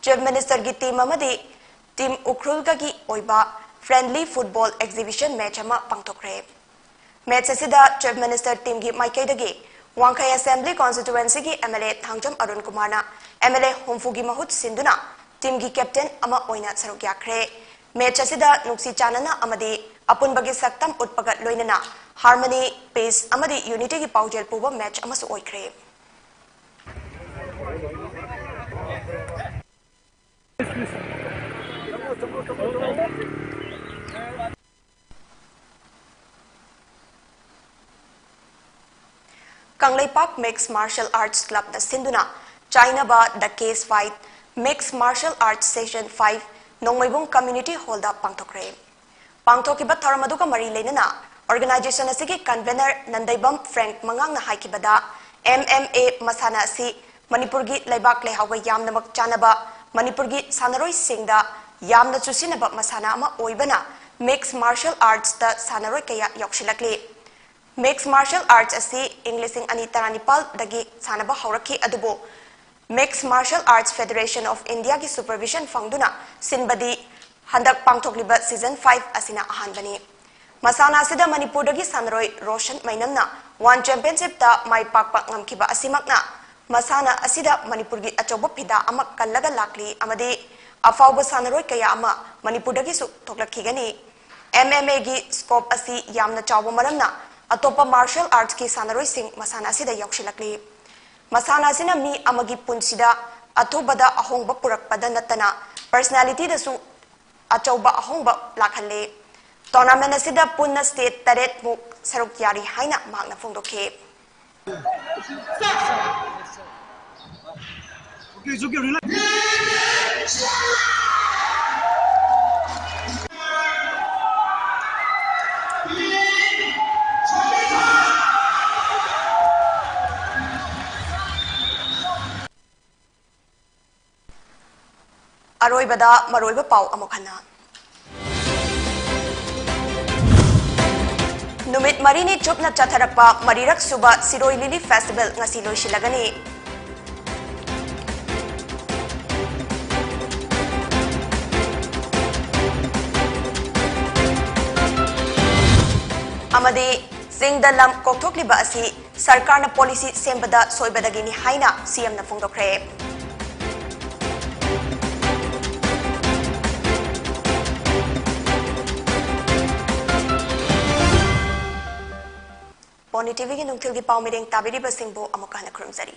Chief Ministerꯒꯤ team ꯑꯃꯗꯤ Team ꯎꯈ꯭ꯔꯨꯜꯒꯒꯤ ꯑꯣꯏꯕ friendly football exhibition match ꯑꯃ ꯄꯥꯡꯊꯣꯛꯈ꯭ꯔꯦ꯫ Match ꯑꯁꯤꯗ Chief Minister teamꯒꯤ ꯃꯥꯏꯀꯩꯗꯒꯤ ꯋꯥꯡꯈꯩ Assembly Constituencyꯒꯤ M L A Thangjam Arun ꯀꯨꯃꯥꯔꯅ M L A ꯍꯨꯝꯐꯨꯒꯤ ꯃꯍꯨꯠ ꯁꯤꯟꯗꯨꯅ teamꯒꯤ captain ꯑꯃ ꯑꯣꯏꯅ ꯁꯔꯨꯛ ꯌꯥꯈ꯭ꯔꯦ꯫ Match ꯑꯁꯤꯗ ꯅꯨꯡꯁꯤ ꯆꯥꯟꯅꯅ ꯑꯃꯗꯤ ꯑꯄꯨꯟꯕꯒꯤ ꯁꯛꯇꯝ ꯎꯠꯄꯒ ꯂꯣꯏꯅꯅ harmony, peace ꯑꯃꯗꯤ unityꯒꯤ ꯄꯥꯎꯖꯦꯜ ꯄꯨꯕ match ꯑꯃꯁꯨ ꯑꯣꯏꯈ꯭ꯔꯦ꯫ ꯀꯪꯂꯩꯄꯥꯛ Mixed Martial Arts Clubꯅ ꯁꯤꯟꯗꯨꯅ ꯆꯥꯏꯅꯕ The Cage Fight Mixed Martial Arts Session five ꯅꯣꯡꯃꯩꯕꯨꯡ Community Hallꯗ ꯄꯥꯡꯊꯣꯛꯈ꯭ꯔꯦ꯫ ꯄꯥꯡꯊꯣꯛꯈꯤꯕ ꯊꯧꯔꯝ ꯑꯗꯨꯒ ꯃꯔꯤ ꯂꯩꯅꯅ organization ꯑꯁꯤꯒꯤ convener ꯅꯟꯗꯩꯕꯝ Frank ꯃꯉꯥꯡꯅ ꯍꯥꯏꯈꯤꯕꯗ, M M A ꯃꯁꯥꯟꯅ ꯑꯁꯤ ꯃꯅꯤꯄꯨꯔꯒꯤ ꯂꯩꯕꯥꯛ ꯂꯩꯍꯥꯎꯒ ꯌꯥꯝꯅꯃꯛ ꯆꯥꯟꯅꯕ, ꯃꯅꯤꯄꯨꯔꯒꯤ ꯁꯥꯟꯅꯔꯣꯏꯁꯤꯡꯗ ꯌꯥꯝꯅ ꯆꯨꯁꯤꯟꯅꯕ ꯃꯁꯥꯟꯅ ꯑꯃ ꯑꯣꯏꯕꯅ Mixed Martial Artsꯇ ꯁꯥꯟꯅꯔꯣꯏ ꯀꯌꯥ ꯌꯥꯎꯁꯤꯜꯂꯛꯂꯤ꯫ Mixed Martial Arts ꯑꯁꯤ ꯏꯪ ꯂꯤꯁꯤꯡ ꯑꯅꯤ ꯇꯔꯥꯅꯤꯄꯥꯜꯗꯒꯤ ꯁꯥꯟꯅꯕ ꯍꯧꯔꯛꯈꯤ, ꯑꯗꯨꯕꯨ Mixed Martial Arts Federation of Indiaꯒꯤ supervision ꯐꯪꯗꯨꯅ ꯁꯤꯟꯕꯗꯤ ꯍꯟꯗꯛ ꯄꯥꯡꯊꯣꯛꯂꯤꯕ season five ꯑꯁꯤꯅ ꯑꯍꯥꯟꯕꯅꯤ꯫ ꯃꯁꯥꯟꯅ ꯑꯁꯤꯗ ꯃꯅꯤꯄꯨꯔꯗꯒꯤ ꯁꯥꯟꯅꯔꯣꯏ ꯔꯣꯁꯟ ꯃꯩꯅꯝꯅ One Championshipꯇ ꯃꯥꯏ ꯄꯥꯛꯄ ꯉꯝꯈꯤꯕ ꯑꯁꯤꯃꯛꯅ ꯃꯁꯥꯟꯅ ꯑꯁꯤꯗ ꯃꯅꯤꯄꯨꯔꯒꯤ ꯑꯆꯧꯕ ꯐꯤꯗꯥ ꯑꯃ ꯀꯜꯂꯒ ꯂꯥꯛꯂꯤ ꯑꯃꯗꯤ ꯑꯐꯥꯎꯕ ꯁꯥꯟꯅꯔꯣꯏ ꯀꯌꯥ ꯑꯃ ꯃꯅꯤꯄꯨꯔꯗꯒꯤꯁꯨ ꯊꯣꯛꯂꯛꯈꯤꯒꯅꯤ꯫ M M Aꯒꯤ scope ꯑꯁꯤ ꯌꯥꯝꯅ ꯆꯥꯎꯕ ꯃꯔꯝꯅ ꯑꯇꯣꯞꯄ martial artsꯀꯤ ꯁꯥꯟꯅꯔꯣꯏꯁꯤꯡ ꯃꯁꯥꯟꯅ ꯑꯁꯤꯗ ꯌꯥꯎꯁꯤꯜꯂꯛꯂꯤ꯫ ꯃꯁꯥꯟꯅ ꯑꯁꯤꯅ ꯃꯤ ꯑꯃꯒꯤ ꯄꯨꯟꯁꯤꯗ ꯑꯊꯨꯕꯗ ꯑꯍꯣꯡꯕ ꯄꯨꯔꯛꯄꯗ ꯅꯠꯇꯅ personalityꯗꯁꯨ ꯑꯆꯧꯕ ꯑꯍꯣꯡꯕ ꯂꯥꯛꯍꯜꯂꯦ꯫ Tournament ꯑꯁꯤꯗ ꯄꯨꯟꯅ state ꯇꯔꯦꯠ ꯃꯨꯛ ꯁꯔꯨꯛ ꯌꯥꯔꯤ ꯍꯥꯏꯅ ꯃꯍꯥꯛꯅ ꯐꯣꯡꯗꯣꯛꯈꯤ꯫ ꯑꯔꯣꯏꯕꯗ ꯃꯔꯨꯑꯣꯏꯕ ꯄꯥꯎ ꯑꯃꯨꯛ ꯍꯟꯅ꯫ ꯅꯨꯃꯤꯠ ꯃꯔꯤꯅꯤ ꯆꯨꯞꯅ ꯆꯠꯊꯔꯛꯄ ꯃꯔꯤꯔꯛ ꯁꯨꯕ ꯁꯤꯔꯣꯏ ꯂꯤꯂꯤ ꯐꯦꯁꯇꯤꯚꯦꯜ ꯉꯁꯤ ꯂꯣꯏꯁꯤꯜꯂꯒꯅꯤ꯫ ꯑꯃꯗꯤ ꯆꯤꯡꯗ ꯂꯝ ꯀꯣꯛꯊꯣꯛꯂꯤꯕ ꯑꯁꯤ ꯁꯔꯀꯥꯔꯅ ꯄꯣꯂꯤꯁꯤ ꯁꯦꯝꯕꯗ ꯁꯣꯏꯕꯗꯒꯤꯅꯤ ꯍꯥꯏꯅ ꯁꯤꯑꯦꯝꯅ ꯐꯣꯡꯗꯣꯛꯈ꯭ꯔꯦ꯫ ꯄꯣꯅꯤ ꯇꯤꯚꯤꯒꯤ ꯅꯨꯡꯊꯤꯜꯒꯤ ꯄꯥꯎ ꯃꯤꯔꯦꯡ ꯇꯥꯕꯤꯔꯤꯕꯁꯤꯡꯕꯨ ꯑꯃꯨꯛ ꯍꯟꯅ ꯈꯨꯔꯨꯝꯖꯔꯤ꯫